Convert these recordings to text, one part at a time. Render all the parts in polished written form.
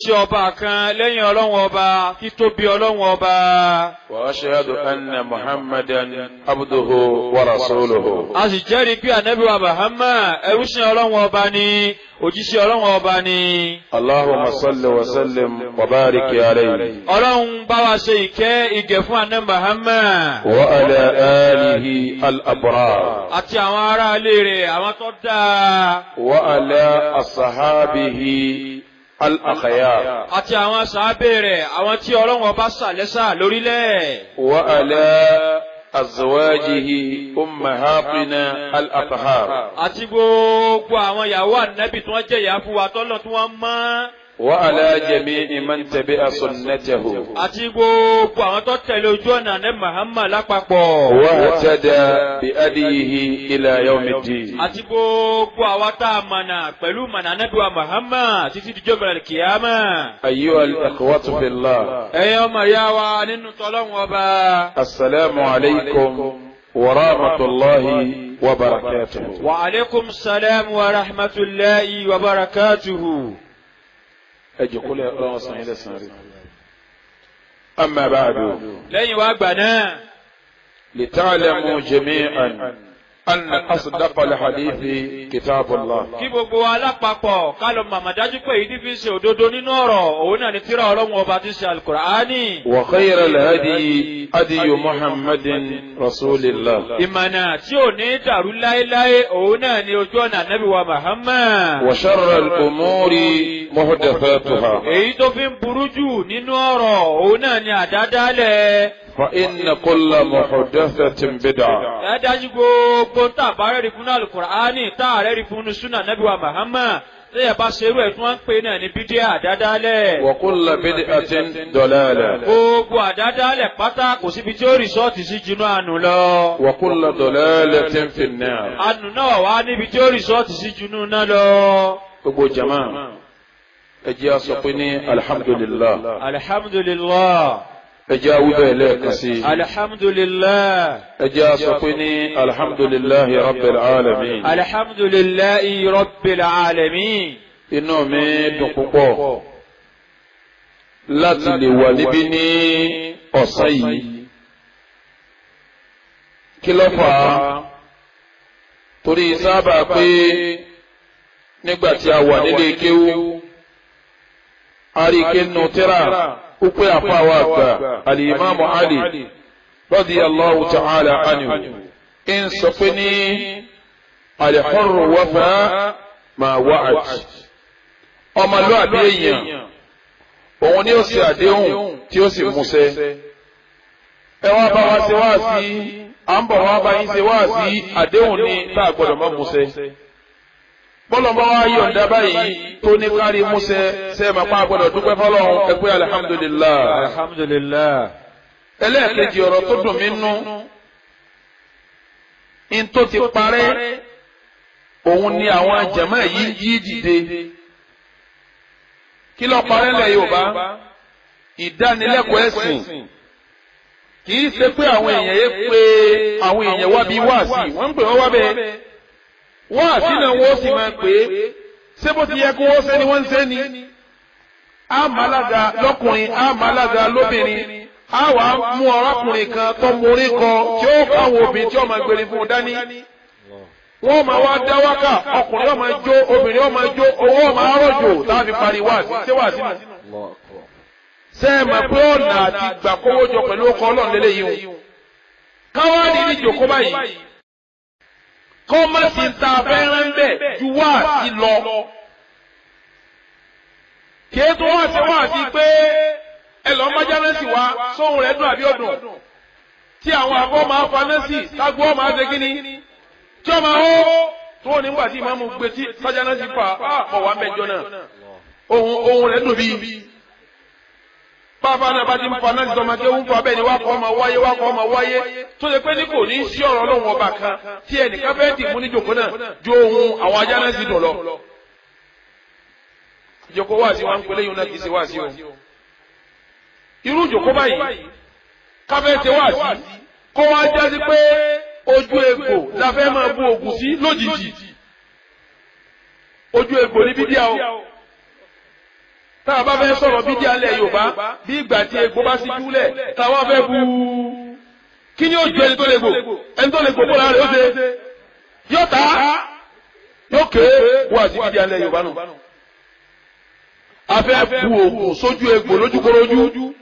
Sí ọba kan lẹ́yìn Ọlọ́run ọba, títóbi Ọlọ́run ọba. وأشهد أن محمدا عبده ورسوله. A sì jẹ́rìí pé Ànábì wa Muhammad ẹrúsìn Ọlọ́run ọba ni, òjíṣẹ́ Ọlọ́run ọba ni. اللهم صل وسلم وبارك عليه. Ọlọ́run bá wa ṣe ìkẹ́ ìgẹ̀ fún Ànábì Muhammad. وعلى آله الأبرار. Àti àwọn aráalé rẹ̀, àwọn tó dáa. وعلى أصحابه الأخيار. Àti àwọn sàábé rẹ̀, àwọn tí Ọlọ́run ọba sàlẹ́sà lórílẹ̀. وعلى أزواجه أمهاتنا الأطهار. Àti gbogbo àwọn ìyàwó Ànábì tí wọ́n jẹ́ ìyá fún wa tọ́lọ̀ tí wọ́n mọ́. وعلى جميع من تبع سنته. Àti gbogbo àwọn tó tẹ̀lé ojú ọ̀nà Ànábì Muhammad lápapọ̀. واهتدى بهديه إلى يوم الدين. Àti gbogbo àwa tá a mọ̀nà pẹ̀lú mọ̀nà Ànábì wa Muhammad títí dijọ́ bẹ̀rẹ̀ kìámà. أيها الإخوة في الله. Ẹ̀yin ọmọ ìyá wa nínú tọ́lọ́run ọba. السلام عليكم ورحمة الله وبركاته. Wa alaikum salam wa rahmatulahi wa barakatuhu. Ẹ jòkó lẹ, Ọlọ́run san yín lẹ́san rí. أما بعد. Lẹ́yìn wá gbà náà. لتعلموا جميعا أن أصدق الحديث كتاب الله. Kí gbogbo wa lápapọ̀ ká lọ màmá dájú pé èyí tí fi ń ṣe òdodo nínú ọ̀rọ̀ òun náà ni tírà Ọlọ́run ọba tí ń ṣe Alukur'ani. وخير الهدي هدي محمد رسول الله. Ìmọ̀nà tí ò ní dàrú láéláé òun náà ni ojú ọ̀nà Ànábì wa Muhammad. وشر الأمور محدثاتها. Èyí tó fi ń burú jù nínú ọ̀rọ̀ òun náà ni àdádálẹ̀. فإن كل محدثة بدعة. Ẹ dájú gbogbo tá a bá rẹ́rìí fún Alukur'ani, tá a rẹ́rìí fún Sunna Ànábì wa Muhammad, lẹ́yìn bá ṣerú ẹ̀ tí wọ́n ń pè náà ní bídíà, àdádálẹ̀. وكل بدعة ضلالة. Gbogbo àdádálẹ̀ pátá kò síbi tí ó result sí junú àánú lọ. وكل ضلالة في النار. Àánú náà wá níbi tí ó result sí junú náà lọ. Gbogbo jama, ẹ jẹ́ a sọ pé ní alhamdulillah. Alhamdulillah. Ẹ jẹ́ a wí bẹ́ẹ̀ lẹ́ẹ̀kan sí i. Alhamdulillah. Ẹ jẹ́ a sọ pé ní alhamdulillahi rabbil alamin. Alhamdulillahi rabbil alamin. Inú mi dùn púpọ̀ láti lè wà níbí ní ọ̀sán yìí. Kí ló fà á? Torí sábà pé nígbà tí a wà nílé kéwú, a rí ké nù tíra ó pé àfáwà àgbà Al-Imamu Ali radiyallahu ta'ala anhu ń sọ pé ní al-hurru wafa ma wa'ad. Ọmọlúwàbí èèyàn òun ni ó ṣe àdéhùn tí ó sì múṣẹ. Ẹ wá bá wa ṣe wá sí, à ń bọ̀ wá bá yín ṣe wá sí, àdéhùn ni tá a gbọ́dọ̀ má múṣẹ. Bọ́lọ̀bọ́ wa yọ̀ǹda báyìí tó ní kárí múṣẹ, ṣe é máa pa àgbọ̀dọ̀ dúpẹ́ fọlọ́run? Ẹ pé alhamdulillah. Alhamdulillah. Ẹlẹ́ẹ̀kejì, ọ̀rọ̀ tó dùn mí nú in tó ti parẹ́ òun ni àwọn jàmáà yìí yí dìde. Kí ló parẹ́ lẹ̀ Yorùbá? Ìdánilẹ́kọ̀ọ́ ẹ̀sìn. Kì í ṣe pé àwọn èèyàn yé pé àwọn èèyàn wá bí wáàsí, wọ́n ń pè wọ́n wá bẹ́ẹ̀, wáàsí náà wọ́n sì máa pè é. Ṣé bó ti yẹ kó wọ́n ṣe ni wọ́n ń ṣe ni? Àmàlága lọ́kùnrin, àmàlága lóbìnrin, á wàá mú ọ̀rọ̀kùnrin kan tó mórí kan tí ó káwọn obìnrin tí ó máa gbèrè fún un dání. Wọ́n máa wá dá wákà, ọkùnrin ó máa jó, obìnrin ó máa jó, owó máa rọ̀jò tá a fi parí wáàsí. Ṣé wáàsí nù? Ṣé ẹ mọ̀ pé ọ̀nà àti gbà kówó jọ pẹ̀lú ọkọ̀ Ọlọ́run lélẹ́yìí o? Káwá ní ní jòkó báyìí. Kọ́ má sì ń ta abẹ́rẹ́ ń bẹ̀ ju wáàsí lọ. Kì í tó wá sí wáàsí pé ẹ lọ májánẹ́sì wá sóhun rẹ̀ dùn àbí ọdún. Tí àwọn àbọ̀ máa fa nẹ́sì, tágbó máa ṣe kíni tí ó máa hó tó wọ́n nígbà tí ìmáàmù gbé tí sájánẹ́sì fà á mọ̀ wá mẹ́jọ náà. Ohun rẹ̀ dùn bíi. Bàbá náà bá ti ń fa nẹ́sì tọmọ kí ó ń fa bẹ́ẹ̀ ni wá kọ́ ọmọ wáyé, wá kọ́ ọmọ wáyé, tó ṣe pé ní kò ní sí ọ̀rọ̀ Ọlọ́run ọba kan tí ẹnìkan fẹ́ dì mú ní jòkó náà ju ohun àwọn ajánẹ́sì dùn lọ. Ìjòkó wáàsí wa ń pelé yìí náà kì í ṣe wáàsí o. Irú ìjòkó báyìí káfẹ́ ṣe wáàsí kó wá jásí pé ojú egbò la fẹ́ máa bu ògùn sí lójijì. Ojú egbò ní bídíà o. Tá a bá fẹ́ sọ̀rọ̀ bídíà lẹ̀ Yorùbá bí ìgbà tí egbò bá sì júlẹ̀ táwa fẹ́ bu kí ni ó ju ẹni tó lè gbò ẹni tó lè gbò kó lára rẹ̀ ó ṣe yóò ta yóò ké wá sí bídíà lẹ̀ Yorùbá nù. A fẹ́ bu oògùn sójú egbò lójúkorojú.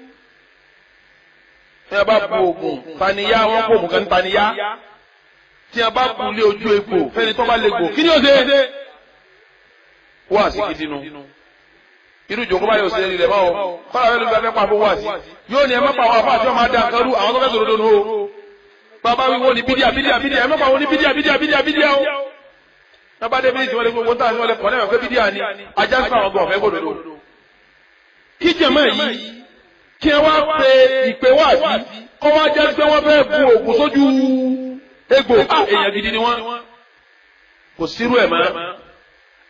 Tí a bá bu oògùn taniya wọn kó oògùn kan taniya. Tí a bá bu lé ojú egbò fẹ́ni tó bá lè gbò kí ni ó ṣe wá sí gidi nu. Irú ìjòkó báyìí ò sí ẹni rẹ̀ mọ́ o. Kọ́lá fẹ́ ló fi afẹ́ pa fún wá sí. Yóò ní ẹ má pa àwọn afá àti ọmọ adá nǹkan rú àwọn tó fẹ́ sọ̀rọ̀ dónú o. Bàbá wíwo ni bídíà bídíà bídíà ẹ má pa àwọn ní bídíà bídíà bídíà bídíà o. Bàbá dé bídíà tí wọ́n lè gbogbo táwọn lè kọ́ náà pé bídíà ni ajá sí àwọn ọgbọ̀n ọ̀fẹ́ gbòdòdó. Kí jẹ̀mọ́ yìí kí ẹ wá pe ìpè wá sí kọ́ wá jẹ́ pé wọ́n fẹ́ bu òògùn sójú egbò èèyàn gidi ni wọ́n. Kò sírú ẹ̀ mọ́.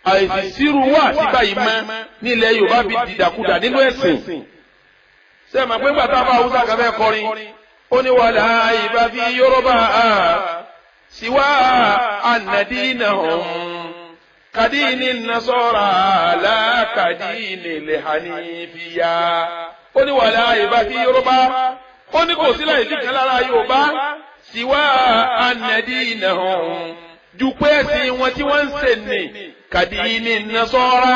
Àìsírú wà sí báyìí mọ́ nílẹ̀ Yorùbá fi dìdàkudà nínú ẹ̀sìn. Ṣé ẹ mọ̀ pé ńgbà tá a bá Haúsá kan fẹ́ kọrin ó ní wàlá ìbá fi Yorùbá siwa anadinahum kadini nasara la kadini lehanifiya. Ó ní wàlá ìbá fi Yorùbá ó ní kò sí láì sí kan lára Yorùbá siwa anadinahum ju pé ẹ̀sìn wọn tí wọ́n ń ṣe ní kàdíní nasọ́ra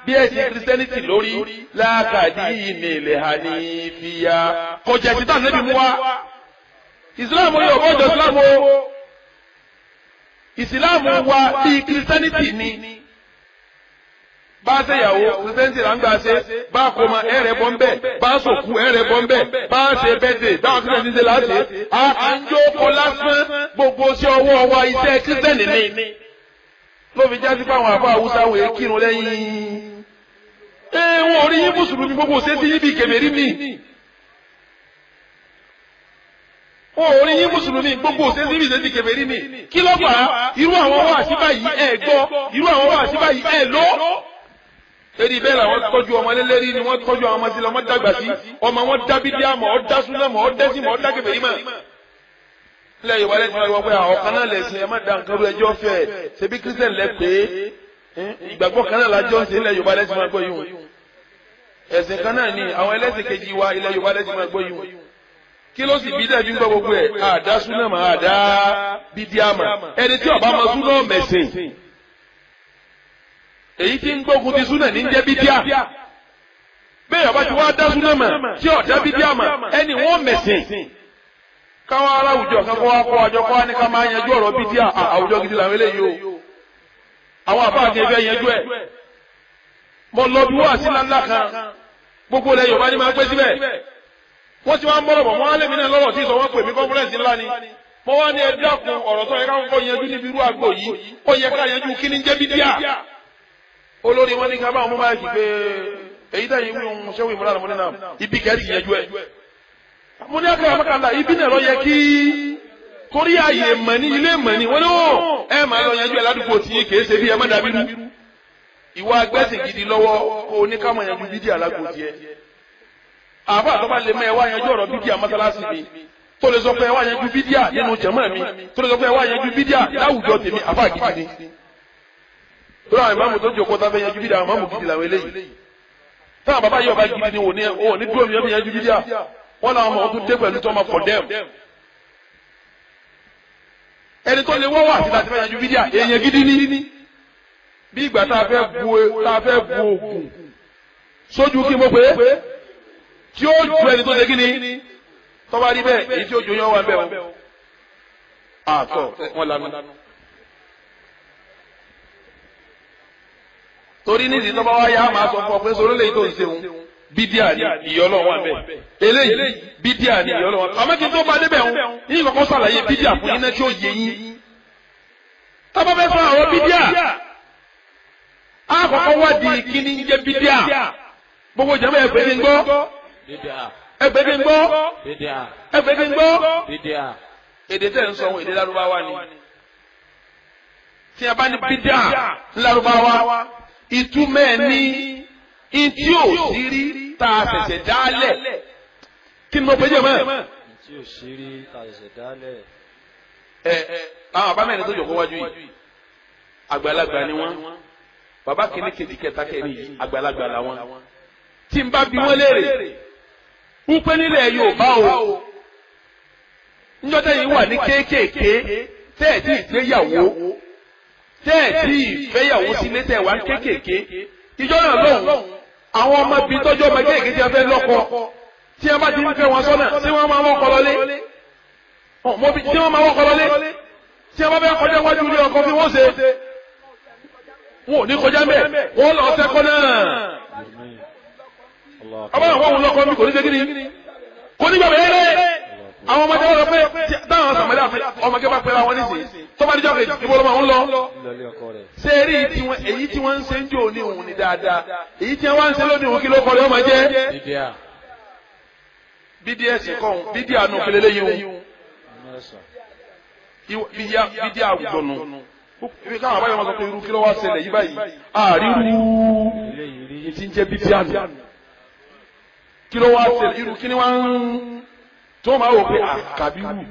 bí ẹ̀sìn kìrìsìtẹ́nìtì lórí lákàdíní lẹ́hànífìyà. Kọjá ìsìtá níbi mú wa. Ìsìláàmù yóò bọ́jọ ìsìláàmù o. Ìsìláàmù wa bí kìrìsìtẹ́nìtì ni. Bá a ṣe ìyàwó kìrìsìtẹ́nìtì là ń gbà ṣe, bá a kó ma ẹ̀rẹ̀ bọ́ ń bẹ̀, bá a sòkú ẹ̀rẹ̀ bọ́ ń bẹ̀, bá a ṣe bẹ́ẹ̀dẹ̀, báwọn kìrìsìtẹ́nì ṣe láṣẹ. A kì í jókòó lásán gbogbo sí ọwọ́ wa iṣẹ́ kìrìsìtẹ́nì ni. Ló fi jásí pé àwọn àbá Haúsá wòye kírun lẹ́yìn. Ee wọn ò rí yín mùsùlùmí gbogbo ṣé sí yín bí kèfèrí mi. Wọn ò rí yín mùsùlùmí gbogbo ṣé sí yín bí kèfèrí mi. Kí ló fà á? Irú àwọn wáàsí báyìí ẹ̀ gbọ́, irú àwọn wáàsí báyìí ẹ̀ lọ. Eri bẹ́ẹ̀ làwọn tọ́jú ọmọ lélẹ́rí ni wọ́n tọ́jú àwọn ọmọ sí lọ́mọ dàgbà sí ọmọ wọn dábí díà mọ̀ ọ́ dá súná mọ̀ ọ́ dẹ́sí mọ̀ ọ́ dá kèfèrí mọ̀. Ilẹ̀ Yorùbá lẹ́sìn wọn pé àwọn kan náà lẹ̀sìn ẹ má da nǹkan rú ẹjọ́ fẹ́ ṣebí kírísítẹ̀n lẹ pé ìgbàgbọ́ kan náà lájọ́ ń ṣe ilẹ̀ Yorùbá lẹ́sìn máa gbọ́ yìí hùn. Ẹ̀sìn kan náà ni àwọn ẹlẹ́sìn kejì wa ilẹ̀ Yorùbá lẹ́sìn máa gbọ́ yìí hùn. Kí ló sì bí dẹ́bi ń gbọ́ gbogbo ẹ̀ àdá súná mà àdá bídíà mà ẹni tí ó bá mọ súná mẹ̀sìn èyí tí ń gbógun ti súnà ní jẹ́ bídíà bẹ́ẹ̀ ọba ti wá dá súnà mà tí ọ̀dá bídíà mà ẹni wọ́n mẹ̀sìn káwọn ará àwùjọ kan kọ́ wá kọ́ àjọ kọ́ wá ní ká máa yanjú ọ̀rọ̀ bídíà àwùjọ gidi làwọn eléyìí o àwọn àbá àti ẹgbẹ́ yanjú ẹ̀ mo lọ bí wọ́n àti ńláńlá kan gbogbo ilẹ̀ Yorùbá ni máa ń pẹ́ síbẹ̀ wọ́n ti wá ń bọ̀rọ̀ bọ̀ wọ́n á lé mi náà lọ́rọ̀ tí sọ wọ́n pè mí kọ́nfúrẹ́ǹsì ńlá ni mo wá ní ẹ dákun ọ̀rọ̀ tó yẹ ká kọ́kọ́ yanjú níbi irú àgbo yìí ó yẹ ká yanjú kí ni jẹ́ bídíà olórí wọn ní ká bá wọn mú báyìí pé èyí tẹ̀yìn wí ohun ṣẹ́wó ìmúra àmúlẹ̀ náà ibi kẹ́ẹ̀sì yanjú ẹ̀. mo ní akẹ́kọ̀ọ́ mọ́kànlá ibi náà lọ yẹ kí torí ààyè mọ̀ní ilé mọ̀ní wọ́n ní ó ẹ máa lọ yanjú ẹ̀ ládùúgbò tí yín kìí ṣe bí ẹ má dàbí rú. ìwà agbẹ́sìn gidi lọ́wọ́ kó o ní ká mọ̀ yanjú bídíà lágbo tiẹ̀. àbá àtọ́ba lè mọ ẹ wá yanjú ọ̀rọ̀ bídíà mọ́sálásí mi tó lè sọ pé ẹ wá yanjú bídíà nínú jẹ̀mọ́ mi tó lè sọ pé ẹ wá yanjú bídíà láwùjọ tèmi àbá gidi ni tóra àwọn ìmáàmù tó jòkó tá fẹ́ yanjú bídíà àwọn ìmáàmù gidi làwọn eléyìí táwọn bàbá yìí ọba gidi ni wò ní dúró mi yẹn yanjú bídíà wọn làwọn ọmọ tó dé pẹ̀lú tó ọmọ kọ̀dẹ́m ẹni tó lè wọ́wọ́ àti láti fẹ́ yanjú bídíà èèyàn gidi ní bí ìgbà tá a fẹ́ bu oògùn sójú kí mo pé tí ó ju ẹni tó ṣe kí ni tọ́ba rí bẹ́ẹ̀ èyí tí ó ju yẹn wà bẹ́ẹ̀ o àtọ̀ wọn lanu. Torí nídìí tó bá wá yá máa sọ fún ọ pé sọ̀rọ̀ lèyí tó ń ṣeun bídíà ni ìyọ́ Ọlọ́run wà bẹ́ẹ̀ eléyìí bídíà ni ìyọ́ Ọlọ́run wà bẹ́ẹ̀ àmọ́ kí n tó bá débẹ̀ ń yín kọ́kọ́ sàlàyé bídíà fún yín náà tí ó yé yín. Tá bá fẹ́ sọ àwọn bídíà á kọ́kọ́ wádìí kí ni ń jẹ́ bídíà gbogbo jẹ́mọ́ ẹgbẹ́ kí n gbọ́ ẹgbẹ́ kí n gbọ́ ẹgbẹ́ kí n gbọ́ èdè tẹ̀ ń sọ ohun èdè Lárúbáwá ni tí a bá ní bídíà Lárúbáwá ìtumọ̀ ẹ̀ ní ntí ò sí rí tá a ṣẹ̀ṣẹ̀ dálẹ̀ kí ni mo pè jẹ́ mọ́. Ntí ò sí rí tá a ṣẹ̀ṣẹ̀ dálẹ̀. Ẹ àwọn bàbá mẹ́rin tó jòkó wájú yìí àgbàlagbà ni wọ́n bàbá kìíní kejì kẹta kẹrin yìí àgbàlagbà làwọn. Tí n bá bi wọ́n léèrè wípé nílẹ̀ Yorùbá o, níjọ́ tẹ́yìn wà ní kéékèèké, tẹ́ẹ̀ tí ìgbéyàwó, tẹ́ẹ̀ tí ìfẹ́yàwó sílé, tẹ́ẹ̀ wà ní kéékèèké, ìjọ náà lọ́hùn, àwọn ọmọ bíi tọ́jú ọmọ kéékèèké tí a fẹ́ lọ́kọ, tí a bá ti ń fẹ́ wọn sọ́nà, tí wọ́n máa wọ́kọ lọlé, tí wọ́n máa wọ́kọ lọlé, tí a bá fẹ́ kọjá wájú ilé ọkọ, kí wọ́n ṣe? Wọn ò ní kọjá mẹ́, wọ́n lọ sẹ́kọ́ náà. Ọba àwọn òun lọ́kọ mi kò ní ṣe kíni, kò ní gbàgbé yẹlẹ. Àwọn ọmọdé wọn lọ pé táwọn sàmàlẹ́ àfẹ ọmọge bá pẹ́ra wọn nísìnyí, tọ́ba níjọ́ kejì, ibo ló máa ń lọ? Ṣé eré èyí tí wọ́n ń ṣe ń jò ní òun ni dáadáa, èyí tí wọ́n ń ṣe lónìí òun, kí ló kọ́ ló máa jẹ́? BDS kọ́ òun, bídíà nù kí lélẹ́yìn òun, bídíà àwùjọ nù. Ibi káwọn àbáyọ máa sọ pé irú kí ló wá ṣẹlẹ̀ yí báyìí, àríwú ti ń jẹ́ bídíà nù, kí ló wá ṣẹlẹ̀, irú kí ni wọ́n ń tó máa wò pé Kàbírù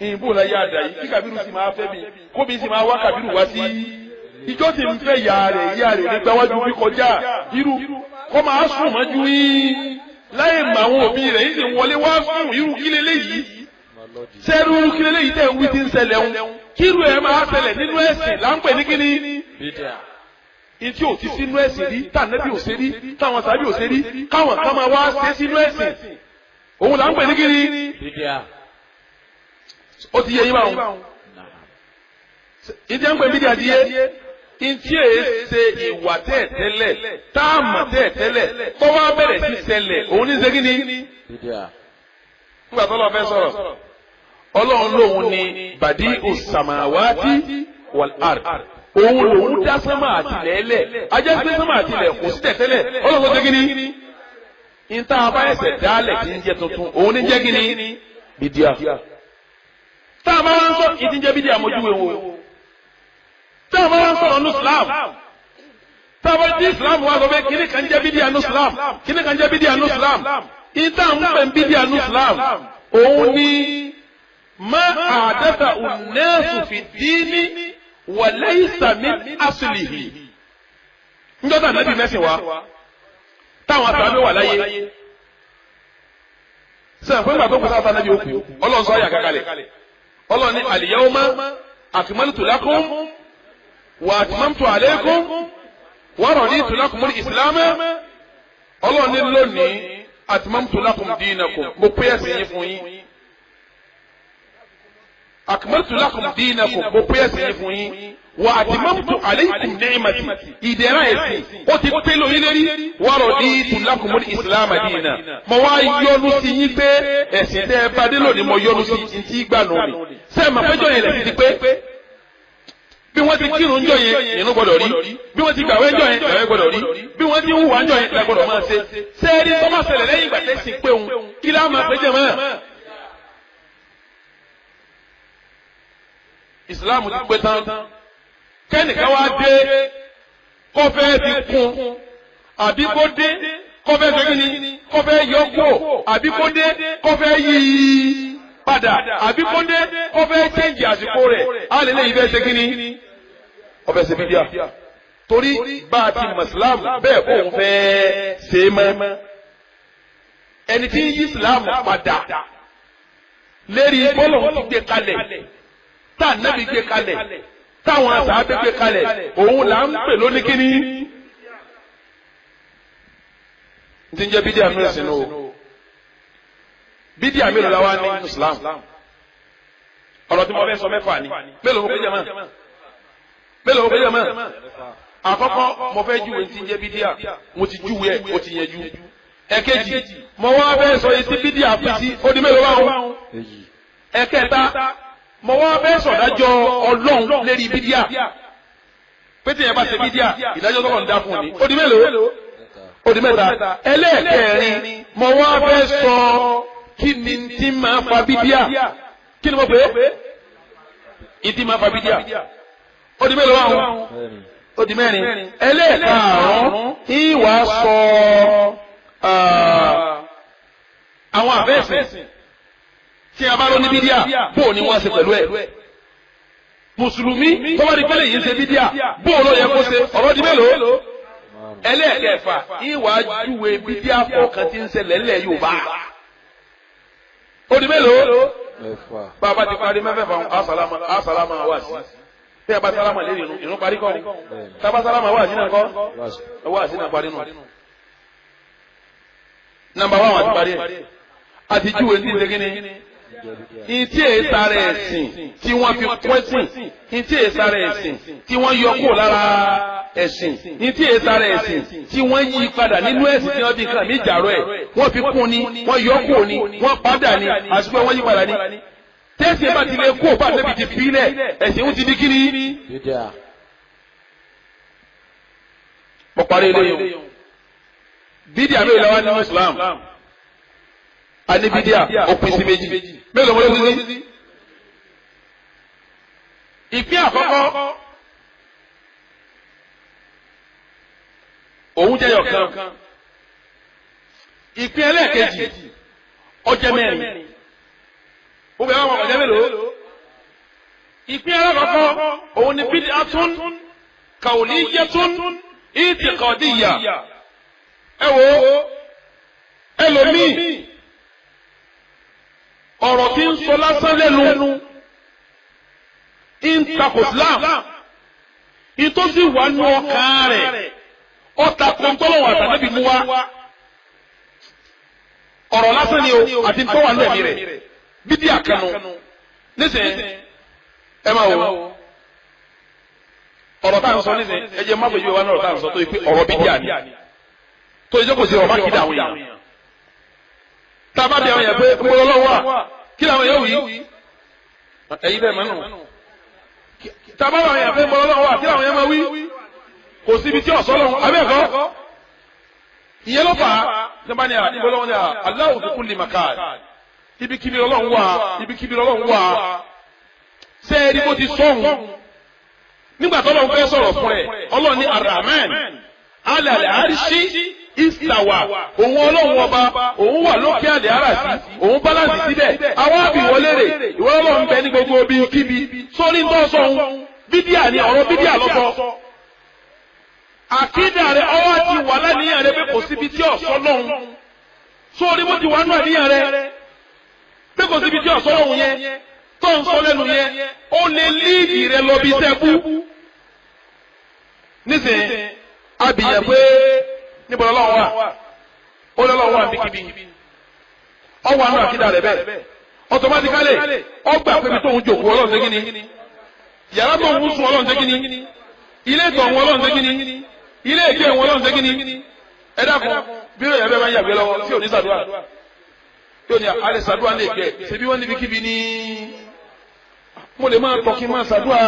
ìbò la yá àdá yìí, kí Kàbírù sì máa fẹ́ mi, kóbi sì máa wá Kàbírù wá sí ìjọ tí ń fẹ́ yà rẹ̀, yà rẹ̀ nígbàwájú bí kọjá, irú kọ́ máa sùn mọ́jú yín láì mọ àwọn òbí rẹ̀ yìí sì ń wọlé wá sùn. Irú kí leléyìí? Sẹ́rú irú kí leléyìí tẹ̀ ń wí ti ń ṣẹlẹ̀ ń kírú ẹ̀ máa ṣẹlẹ̀ nínú ẹ̀sìn là ń pè ní kíní? Ìtí ò ti sínú ẹ̀sìn rí, tànẹ́bí ò ṣe rí, táwọn sàbí ò ṣe rí, káwọn kan máa wá ṣe sínú ẹ̀sìn, òun là ń pè ní kíni? Ó ti yé yín báwọn. Ìdí à ń pè bídíà di yé ntí èé ṣe ìwà tẹ́ẹ̀tẹ́lẹ̀, táàmù tẹ́ẹ̀tẹ́lẹ̀, tó wá bẹ̀rẹ̀ sí ṣẹlẹ̀, òun ní ṣe kíni? Nígbà tó lọ fẹ́ sọ̀rọ̀, Ọlọ́run lòun ni badi'u samawati wal ard, òun lòun dá sánmà àti lẹ́lẹ̀. Ajẹ́ pé sánmà àti ilẹ̀ kò sí tẹ̀tẹ́lẹ̀, Ọlọ́run tó ṣe kíni? Níta abá ẹsẹ̀ dálẹ̀ tí ń jẹ́ tuntun, òun ní jẹ́ kíni? Bídíà. Tá a máa ń sọ ìdí ń jẹ́ bídíà mójúwe wo. Tá a máa ń sọ̀rọ̀ ní Islam, tá a bá di Islam wá sọ pé kíní kan jẹ́ bídíà ní Islam, kíní kan jẹ́ bídíà ní Islam, ìta ń pè ń bídíà ní Islam, òun ní ma àdáta unnasu fi dini wa laysa min aslihi. Njọ́tà nàbí mẹ́sìn wa táwọn àtàwọn wà láyé sẹ́yìn fún ìgbà tó kù sáà nàbí òkú, Ọlọ́run sọ àyà kakalẹ̀, Ọlọ́run ní al-yawma akmaltu lakum wa atmamtu alaykum wa raditu lakumul islam. Ọlọ́run ní lónìí, atmamtu lakum dinakum, mo pé ẹ̀sìn yín fún yín. Akmaltu lakum dinakum, mo pé ẹ̀sìn yín fún yín. Wa atmamtu alaykum ni'mati, ìdẹ̀ra ẹ̀sìn ó ti pé lóyún lérí. Wa raditu lakumul islam dina, mo wá yọ́nú sí yín pé ẹ̀sìn tẹ́ ẹ bá dé lónìí, mo yọ́nú sí ntí gbà nù mí. Sẹ́ẹ̀ mà péjọ yẹn lẹ́sìn ti pé? Bí wọ́n ti kírun ńjọ́ yẹn, ìrun gbọ́dọ̀ rí. Bí wọ́n ti gbàwé ńjọ́ yẹn, gbàwé gbọ́dọ̀ rí. Bí wọ́n ti hùwà ńjọ́ yẹn, gbọ́dọ̀ máa ṣe. Sẹ́ẹ̀rí tó máa ṣẹlẹ̀ lẹ́yìn ìgbà tẹ́sí pé òun, kí láà máa péjọ mọ́? Ìsìláàmù ti pé tán, kẹ́nìkan wá dé kọ́fẹ́ fi kún, àbí kó dé kọ́fẹ́ fi kíni, kọ́fẹ́ yọ kó, àbí kó dé kọ́fẹ́ yí padà, àbí kó dé kọ́fẹ́ chẹ́ǹjì àsìkò rẹ̀, á lè léyìí fẹ́ ṣe kíni? Ọbẹ̀ ṣe bídíà, torí bá a ti mọ̀ Ìsìláàmù bẹ́ẹ̀ kó òun fẹ́ ṣe é mọ́. Ẹni tí ń yí Ìsìláàmù padà lérí bọ́lọ̀ ti gbé kalẹ̀, tá ànábì gbé kalẹ̀, táwọn àṣà gbé kalẹ̀, òun là ń pè lóní kíní? N ti ń jẹ́ bídíà nínú ẹ̀sìn o. Bídíà mélòó la wá ní Islam? Ọ̀rọ̀ tí mo fẹ́ sọ, mẹ́fà ni. Mélòó mo fẹ́ jẹ́ mọ́? Mélòó mo fẹ́ jẹ́ mọ́? Àkọ́kọ́, mo fẹ́ júwe ti ń jẹ́ bídíà. Mo ti júwe ẹ̀, ó ti yẹn jú. Ẹ̀kejì, mo wá fẹ́ sọ yìí tí bídíà fi sí. Ó di mélòó báwọn? Ẹ̀kẹta, mo wá fẹ́ sọ̀dájọ́ Ọlọ́run lérí bídíà, pété yẹn bá ṣe bídíà, ìdájọ́ tọ́lọ̀ ń dá fún ni. Ó di mélòó? Ó di mẹ́ta. Ẹlẹ́ẹ̀kẹrin, mo wá fẹ́ sọ kí ni tí máa fa bídíà. Kí ni mo pè é? Ìdí máa fa bídíà. Ó di mélòó àwọn? Ó di mẹ́rin. Ẹlẹ́ẹ̀karùn-ún, ìwà sọ àwọn àfẹ́sìn tí a bá lọ ní bídíà, bó ni wọ́n ṣe pẹ̀lú ẹ̀. Mùsùlùmí tó bá di pẹ́lẹ̀ yìí ń ṣe bídíà, bó ló yẹ kó ṣe? Ọ̀rọ̀ di mélòó? Ẹlẹ́ẹ̀kẹfà, ìwà júwe bídíà kọ̀ọ̀kan tí ń ṣẹlẹ̀ ńlẹ̀ Yorùbá. Ó di mélòó? Mẹ́fà. Bàbá ti parí mẹ́fẹ̀ẹ̀fà, àsàlámà wà sí. Tẹ́ ẹ bá sálámà lérí irun, irun parí kọ́. Tábà sálámà wà sí náà kọ́. Wà sí náà parí nù. Number one àti parí ẹ̀. Àti júwe ní ṣe kíni? Ìtí èsàrà ẹ̀sìn tí wọ́n fi kún ẹ̀sìn, ìtí èsàrà ẹ̀sìn tí wọ́n yọ kúrò lára ẹ̀sìn, ìtí èsàrà ẹ̀sìn tí wọ́n yí padà nínú ẹ̀sìn tí wọ́n fi kàn mí jàrọ̀ ẹ̀, wọ́n fi kún ni, wọ́n yọ kúrò ni, wọ́n padà ni, àti pé wọ́n yí padà ni. Tẹ́sí ẹ bá ti lè kó bá débi ti fi lẹ̀, ẹ̀sìn ń ti di kíni. Bídíà. Mo parí eléyìí. Bídíà mélòó la wà nínú Islam? A ní bídíà ó pín sí méjì. Mélòó mo ló pín sí? Ìpín àkọ́kọ́ òun jẹ́ yọ̀kan. Ìpín ẹlẹ́ẹ̀kejì ó jẹ́ mẹ́rin. Ó bẹ̀rẹ̀ àwọn ọ̀jẹ́ mélòó? Ìpín ẹlẹ́kọ̀ọ́kọ́ òun ni bídíàtún kàwlíyàtún ìtìkọ̀díyà. Ẹ wo ẹlòmíì ọ̀rọ̀ tí ń sọ lásán lẹ́nu ń takò Islam, ìtòsí wà nù ọkàn rẹ̀ ọ̀tà kọ́ńtọ́lọ́wọ̀ àtàlẹ́bí mú wa. Ọ̀rọ̀ lásán ni o àti tó wà nù ẹ̀mí rẹ̀ bídíà kanu nísìnyí. Ẹ máa wò ọ̀rọ̀ tá à ń sọ nísìnyí, ẹ jẹ́ má fojú wa ní ọ̀rọ̀ tá à ń sọ tó yẹ pé ọ̀rọ̀ bídíà ni tó yẹ kó sí ọ̀rọ̀ má kí dà àwọn èèyàn. Tá a bá bí àwọn èèyàn pé mo lọ́wọ́ wà kí làwọn èèyàn wí, ẹ̀yin bẹ́ẹ̀ mọ́nù. Tá a bá bí àwọn èèyàn pé mo lọ́wọ́ wà kí làwọn èèyàn máa wí, kò síbi tí ọ̀sọ́ lọ́wọ́ abẹ́ẹ̀kọ́. Ìyẹn ló fà á nígbà ní àbọ̀lọ́wọ́ ní Allahu fi kulli makan, ibikíbi Ọlọ́run wà, ibikíbi Ọlọ́run wà. Sẹ́ẹ̀rí bó ti sọ̀hún nígbà tó Ọlọ́run fẹ́ sọ̀rọ̀ fún ẹ̀, Ọlọ́run ní Ar-Rahman ala al-arshi istawa, òun Ọlọ́run ọba òun wà lókè àlẹ́ àràsí, òun báláǹsì síbẹ̀. Àwọn àbíwọlé rè ìwọ Ọlọ́run bẹ ní gbogbo ibi kíbi sórí tó sọ̀hún bídíà ni, ọ̀rọ̀ bídíà lọ́sọ. Àkídà rẹ ọwọ́ àti wà láníyàn rẹ pé kò síbi tí ọ̀sọ́ lọ́hún, sórí bó ti wà nù àníyàn rẹ pé kò síbi tí ọ̀sọ́ lọ́hún yẹn tó ń sọ lẹ́nu yẹn, ó lè líìdì rẹ lọ bí sẹ́bú. Nísìnyí abìyàn pé níbo lọ́lọ́run wà, ó lọ́lọ́run wà níbikíbi, ọwọ́ àánú àkídà rẹ̀ bẹ́ẹ̀ ọ̀tọ̀mátíkálẹ̀ ọgbà pé ibi tóun jòkó Ọlọ́run ṣe kíni, yàrá tóun sùn Ọlọ́run ṣe kíni, ilé ìtọ̀ òun Ọlọ́run ṣe kíni, ilé ìgbé òun Ọlọ́run ṣe kíni. Ẹ dákun, bí ó yẹ bẹ́ẹ̀ máa ń yàgbé lọ́wọ́ tí ò ní sàdúrà, yóò ní alẹ́ sàdúrà lè gbẹ, ṣebí wọ́n níbikíbi ní mo lè máa tọ́ kí n máa sàdúrà,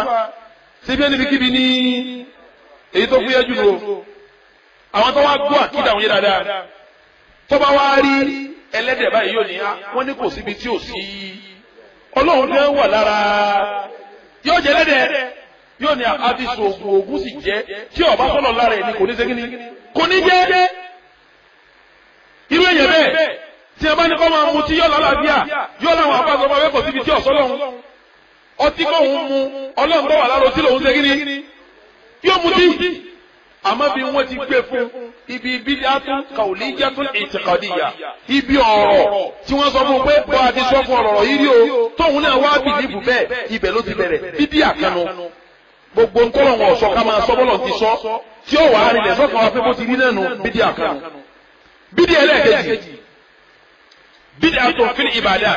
ṣebí wọ́n níbikíbi ní èyí tó fúyẹ́ jù lọ. Àwọn tó wá gbọ́ àkídà wọn yé dáadáa, tó bá wá rí ẹlẹ́dẹ̀ báyìí yóò ní wọ́n ní kò síbi tí ò sí Ọlọ́run ní wà lára, yóò jẹ ẹlẹ́dẹ̀, yóò ní àfi sògùn ògùn sì jẹ́, tí ọba sọ̀rọ̀ lára ẹ̀ ní kò ní ṣe kíni, kò ní jẹ́. Irú èèyàn bẹ́ẹ̀ tí a bá ní kọ́ máa mu tí yóò lálàáfíà, yóò láwọn àbáṣọ máa wẹ́kọ̀ síbi tí ọ̀sọ́ lọ́hùn ọtí kọ́ òun mu Ọlọ́run tó wà lára ọtí lòun ṣe kíni yóò mu tí. Àmọ́ bí wọ́n ti gbé fún ibi bídíàtún kàwlíyàtún ìtìkàdíyà, ibi ọ̀rọ̀ tí wọ́n sọ fún pé bọ́ a ti sọ fún ọ̀rọ̀ yìí rí o, tóun náà wá bìlífù bẹ́ẹ̀, ibẹ̀ ló ti bẹ̀rẹ̀ bídíà kanu. Gbogbo ńkọ́lọ̀ wọn ọ̀sọ́ ká máa sọ bọ́lọ̀ ti sọ tí ó wà á rinlẹ̀ sọ́kàn wa pé bó ti rí náà nù, bídíà kanu. Bídíà ẹlẹ́ẹ̀kejì, bídíà tó fil ìbàdà,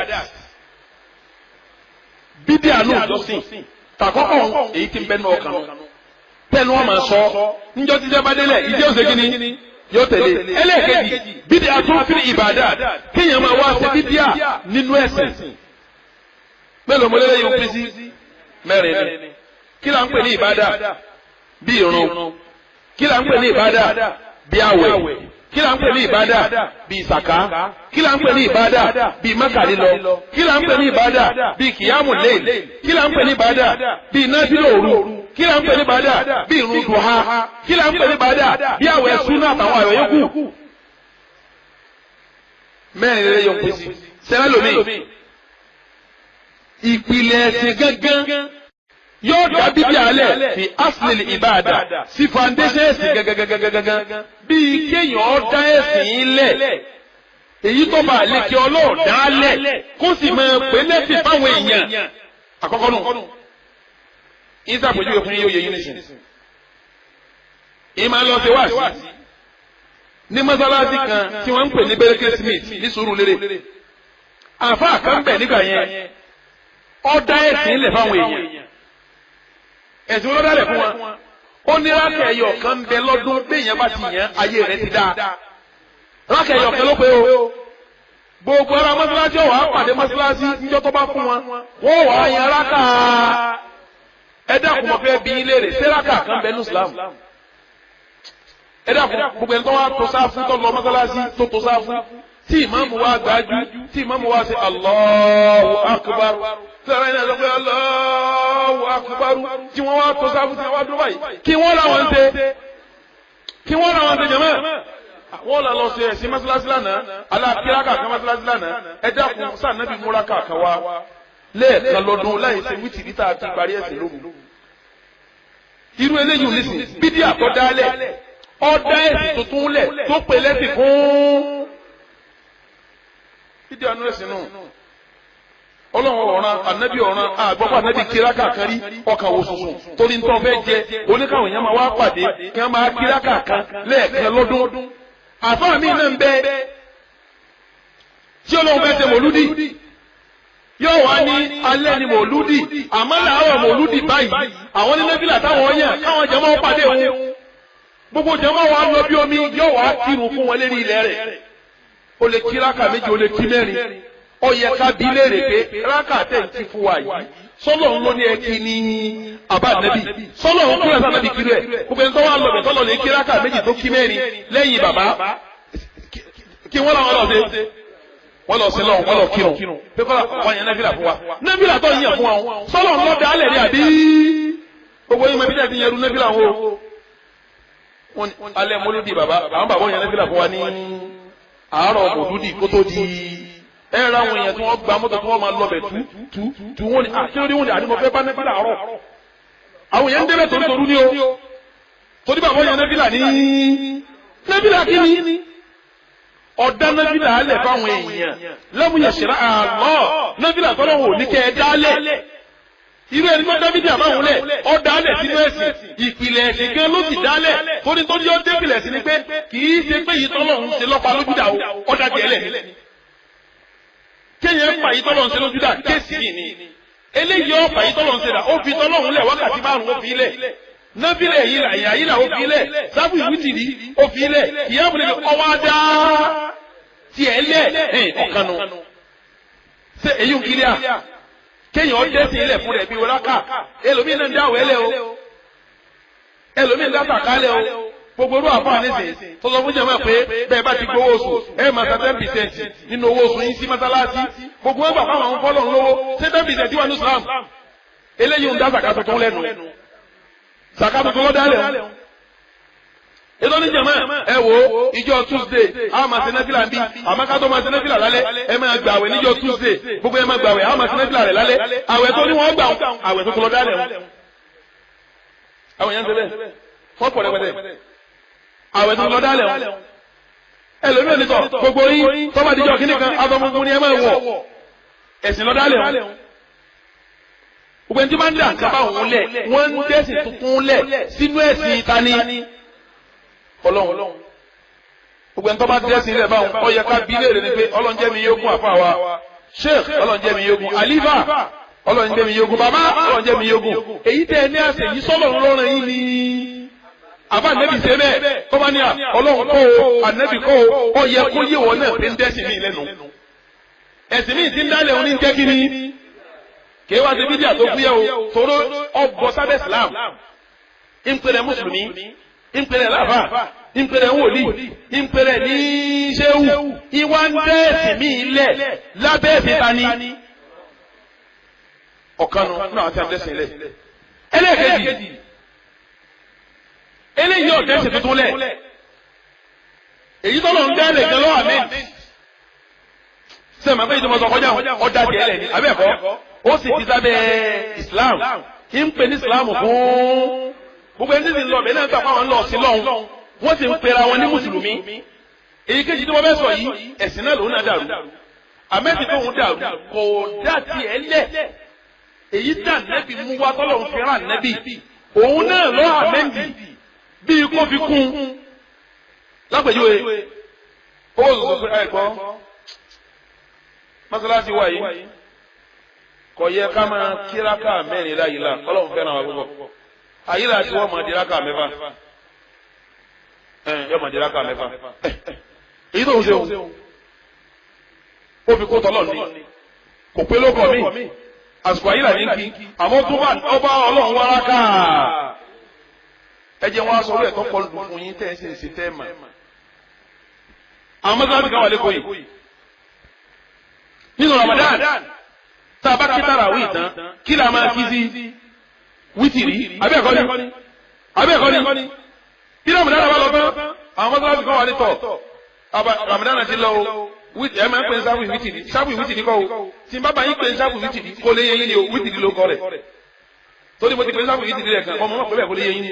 bídíà nù jọ́sìn tàkọ́kọ́ èyí tí ń bẹ́ nù ọkàn nù tẹnu wọn máa sọ níjọ́ tí jẹba délẹ̀ ìdí òsè kínní yóò tẹ̀lé. Ẹlẹ́ẹ̀kejì, bídíà tó fil ìbàdà, kéèyàn máa wá ṣe bídíà nínú ẹ̀sìn. Mélòó mo lélẹ́yìn òpin sí? Mẹ́rin ni. Kí là ń pè ní ìbàdà? Bí irun. Kí là ń pè ní ìbàdà? Bí àwẹ̀. Kí là ń pè ní ìbàdà? Bí ìsàká. Kí là ń pè ní ìbàdà? Bí Mákà lílọ. Kí là ń pè ní ìbàdà? Bí kìyàmù léèl. Kí là ń pè ní ìbàdà? Bí náfìlà òru. Kí là ń pè ní ìbàdà? Bí irun duha. Kí là ń pè ní ìbàdà? Bí àwẹ̀ súnà àtàwọn àwẹ̀ yòókù. Mẹ́rin lè yọ̀ pèsè sẹ́lẹ̀ lómi. Ìpìlẹ̀ ẹ̀sìn gángan Yóò dá bíbí alẹ̀ fi aslil ibada sí foundation ẹ̀sìn gẹ́gẹ́gẹ́gẹ́gẹ́ bíi kéèyàn dá ẹ̀sìn lẹ̀ èyí tó bá lékè ọlọ́ọ̀dá lẹ̀ kó sì máa pè lẹ́sìn fáwọn èèyàn àkọ́kọ́ nù. Isa àpèjúwe fún yín yóò yẹ yín nísìnyí. Ìmọ̀ lọ sí wáàsí ní mọ́sálásí kan tí wọ́n ń pè ní Berkeley Smith ní Sùúrùlérè. Àfáà kan bẹ̀ nígbà yẹn ó dá ẹ̀sìn lẹ̀ fáwọn èèyàn. Ẹ̀sìn wọn ló dálẹ̀ fún wọn. Ó ní rákà ẹyọ kan ń bẹ lọ́dún béèyàn bá ti yàn ayé rẹ̀ ti dáa. Rákà ẹyọ kan ló pé o. Gbogbo ara mọ́sálásí ọ̀wá pàdé mọ́sálásí níjọ́ tó bá fún wọn. Wọ́n wàá yan rákà. Ẹ dákun mo fẹ́ bi yín léèrè ṣé rákà kan bẹ ní Islam? Ẹ dákun gbogbo ẹni tó wá tó sáfù tó lọ mọ́sálásí tó tó sáfù tí ìmáàmù wa gbájú tí ìmáàmù wa ṣe Allahu Akbar tí ọ̀rẹ́ yẹn sọ pé Allahu Akbar tí wọ́n wá tó sáfù tí wọ́n wá dúró báyìí kí wọ́n làwọn ń ṣe kí wọ́n làwọn ń ṣe jẹ̀mọ́ wọ́n là lọ ṣe ẹ̀sìn mọ́sálásí lánàá aláàkíráka kan mọ́sálásí lánàá ẹ dákun sànàbí múra kàkan wa lẹ́ẹ̀kan lọ́dún láì ṣe wítìrí tá a ti parí ẹ̀sìn lóru. Irú eléyìí nísìn bídíà tó dálẹ̀ ọ̀dá ẹ̀sìn tuntun lẹ̀ tó pè lẹ́sìn fún bídíà nú ẹ̀sìn nù. Ọlọ́run ọ̀ràn ànábì ọ̀ràn àgbọ̀pọ̀ ànábì kíráka kan rí ọkàn wò sùsùn torí nítorí fẹ́ jẹ oníkàwọn èèyàn máa wá pàdé kí wọ́n máa kíráka kan lẹ́ẹ̀kan lọ́dún. Àfáà mi náà ń bẹ tí Ọlọ́run fẹ́ ṣe mòlúdì yóò wá ní alẹ́ ni mòlúdì àmọ́ làárọ̀ mòlúdì báyìí àwọn ní nẹ́fìlà táwọn yàn káwọn jẹmọ́ pàdé òun gbogbo jẹmọ́ wa lọ bí omi yóò wá kírun fún wọn lérí ilẹ̀ rẹ̀ ó lè kí rákà méjì ó lè kí mẹ́rin ó yẹ ká bí léèrè pé rákà tẹ̀ ń ti fún wa yìí sọ́lọ̀ ń lọ ní ẹkí ní àbá nẹ́bí sọ́lọ̀ ń kúrẹ́ sáà nẹ́bí kiri ẹ̀ gbogbo ẹni tó wà lọ bẹ̀ tọ́lọ̀ lè kí rákà méjì tó kí mẹ́rin lẹ́yìn bàbá kí wọ́n làwọn lọ sí wọ́n lọ sí lọ́wọ́ wọ́n lọ kírun pé kọ́lá wọ́n yẹn nẹ́fìlà fún wa nẹ́fìlà tó yàn fún wa sọ́lọ̀ ń lọ dálẹ̀ ní àbí gbogbo yín mọ ibi tẹ́ ti yẹn ru nẹ́fìlà wọn o. Alẹ́ mọ́lúdì bàbá àwọn bàbá yẹn nẹ́fìlà fún wa ní àárọ̀ mọ̀lúdì kó tó di ẹ ra àwọn èèyàn tí wọ́n gba mọ́tò tí wọ́n máa lọ bẹ̀ tú tú tú wọ́n ní àkílódé wọ́n ní àdìmọ̀ fẹ́ bá nẹ́fìlà àárọ̀ àwọn èèyàn ń débẹ̀ torí torú ní o torí bàbá yẹn nẹ́fìlà ní nẹ́fìlà kíni ọ̀dá nẹ́fìlà alẹ̀ fáwọn èèyàn lẹ́mú yẹ̀sẹ̀rẹ̀ àlọ́ nẹ́fìlà tọ́lọ́ wò ní kẹ́ ẹ dálẹ̀ irú ẹni tó dábìdì àbáwọn lẹ̀ ọ́ dálẹ̀ sínú ẹ̀sìn ìpìlẹ̀ ẹ̀sìn gan ló sì dálẹ̀ torí tó yọ dépìlẹ̀ sí ni pé kì í ṣe pé yìí tọ́lọ̀ ń ṣe lọ́pàá lójúdà o ọ̀dà tiẹ̀ lẹ̀ kéèyàn pa yìí tọ́lọ̀ ń ṣe lójúdà kéèsì yìí ni eléyìí ọ̀pá yìí tọ́lọ̀ ń ṣe dà ó fi tọ́lọ̀ ń lẹ̀ wákàtí márùn-ún ó fi lẹ̀ nọ́bílẹ̀ yìí là ìyá yìí là ó fi lẹ̀ sábù ìwítìrí ó fi lẹ̀ ìyáàmù lè ọwọ́ adá tiẹ̀ lẹ̀ ọ̀kanu ṣé èyí ń kiri à kéèyàn dẹ́sìn ilẹ̀ fún rẹ̀ bí wọ́lákà ẹlòmíín náà ń dáwọ̀ ẹlẹ́ o ẹlòmíín dá sàkálẹ̀ o gbogbo orú àfáà nísìn tó sọ fún jẹ́mọ̀ pé bẹ́ẹ̀ bá ti gbowó oṣù ẹ máa san 10% nínú owó oṣù yín sí mọ́sálásí gbogbo wọn gbà fáwọn àwọn fọlọ́ ńlọ́wọ́ ṣé 10% wà ní Islam eléyìí ń dá sàká tuntun lẹ́nu sàká tuntun lọ́dálẹ̀ o ètò ní jẹ̀mọ́ ẹ wo ìjọ Tuesday a máa ṣe nẹ́fìlà ń bí àmọ́ ká tó máa ṣe nẹ́fìlà lálẹ́ ẹ máa gbà àwẹ̀ níjọ Tuesday gbogbo ẹ máa gbà àwẹ̀ a máa ṣe nẹ́fìlà rẹ̀ lálẹ́ àwẹ̀ tó ní wọ́n gbà àwẹ̀ tó lọ dálẹ̀ o. Àwọn èèyàn ń ṣe bẹ́ẹ̀ wọ́n pọ̀ rẹpẹtẹ àwẹ̀ tó lọ dálẹ̀ o. Ẹlòmíràn ní sọ gbogbo yín tọ́ba díjọ kíní kan aṣọ funfun ni ẹ máa wọ̀ ẹ̀sìn lọ dálẹ̀ o. Gbogbo ẹni tí máa ń dà nǹkan báwọn lẹ̀ wọ́n ń dẹ́sìn tuntun lẹ̀ sínú ẹ̀sìn tani Ọlọ́run. Gbogbo ẹni tó bá dẹ́sìn ilẹ̀ báwọn ó yẹ ká bí léèrè ni pé Ọlọ́run jẹ́ mi yógún àfa wa Sheikh Ọlọ́run jẹ́ mi yógún Alifa Ọlọ́run jẹ́ mi yógún bàbá Ọlọ́run jẹ́ mi yógún èyí tẹ́ ẹ ní àṣẹ yìí sọ́lọ̀ ńlọrọ̀ yìí ni àbá ànẹ́bì ṣe bẹ́ẹ̀ tó bá ní à Ọlọ́run kọ́ o ànẹ́bì kọ́ o ó yẹ kó yé wọn náà pé ń dẹ́sìn mí lẹ́nu ẹ̀sìn mi ti ń dálẹ̀ òní ń jẹ́ kí ni kí wá sí bídíà tó fúyẹ́ o tóró ọgbọ sábẹ́ Islam ń pèrè mùsùlùmí ń pèrè láfà ìpèrè wòlíì ìpèrè ní ṣéwù ìwà ń dẹ́ẹ̀sì mí lẹ̀ lábẹ́ ẹ̀sìn ta ni. Ọ̀kanu náà àti àdẹ́sìn lẹ̀. Ẹlẹ́ẹ̀kejì eléyìí ọ̀dẹ́sìn tuntun lẹ̀ èyí tọ́lọ̀ ń dẹ́lẹ̀ gan lọ́wọ́ àmín. Sẹ́mi àbẹ́yìí tó mọ sọ kọjá ọ̀dà tiẹ̀ lẹ̀ ní abẹ́ẹ̀kọ́ ó sì ti sábẹ́ Islam kí ń pè ní Islam fún gbogbo ẹni tí ń lọ bẹ́ẹ̀ náà gbà fáwọn ń lọ sí lọ́hùn wọ́n sì ń pera wọn ní mùsùlùmí. Èyí kejì tí wọ́n fẹ́ sọ yìí ẹ̀sìn náà lòun náà dàrú àmẹ́sì tóun dàrú kò dá tiẹ̀ lẹ̀. Èyí dà nẹ́bí mú wá tọ́lọ́run fi rán nẹ́bí òun náà lọ́ àmẹ́ndì bíi kó fi kún lápèjúwe owó sọ̀sọ̀ fún ẹ̀gbọ́ mọ́sálásí wa yìí kò yẹ ká máa kíráká mẹ́rin láyìlá ọlọ́run fẹ́ràn wa púpọ̀ àyílá tí wọ́n máa di ráká mẹ́fà yọ máa di ráká mẹ́fà èyí tó ń ṣe o ó fi kó tọ́lọ̀ ní kò pé lóko mi àsìkò àyílá ní kí àmọ́ tó bá ọba ọlọ́run wá ráká ẹ jẹ́ wọn aṣọ orí ẹ̀ tó kọ lù fún yín tẹ́ ẹ sì ń ṣe tẹ́ ẹ mà. Àwọn mọ́sálásí kan wà lẹ́kọ̀ọ́ yìí nínú Ramadan tá a bá kí tàràwí tán kí la máa kí sí wítìrí abẹ́ẹ̀kọ́ ni abẹ́ẹ̀kọ́ ni kí Ramadan bá lọ tán àwọn mọ́sálásí kan wà ní tọ̀ Ramadan ti lọ o ẹ máa ń pè ní sáfù wítìrí sáfù wítìrí kọ́ o tí n bá bá yín pè ní sáfù wítìrí kó lé yẹn ní o wítìrí ló kọ́ rẹ̀ torí mo ti pè ní sáfù wítìrí rẹ̀ kan ọmọ mọ̀ pé bẹ́ẹ̀ kó lé yẹn ní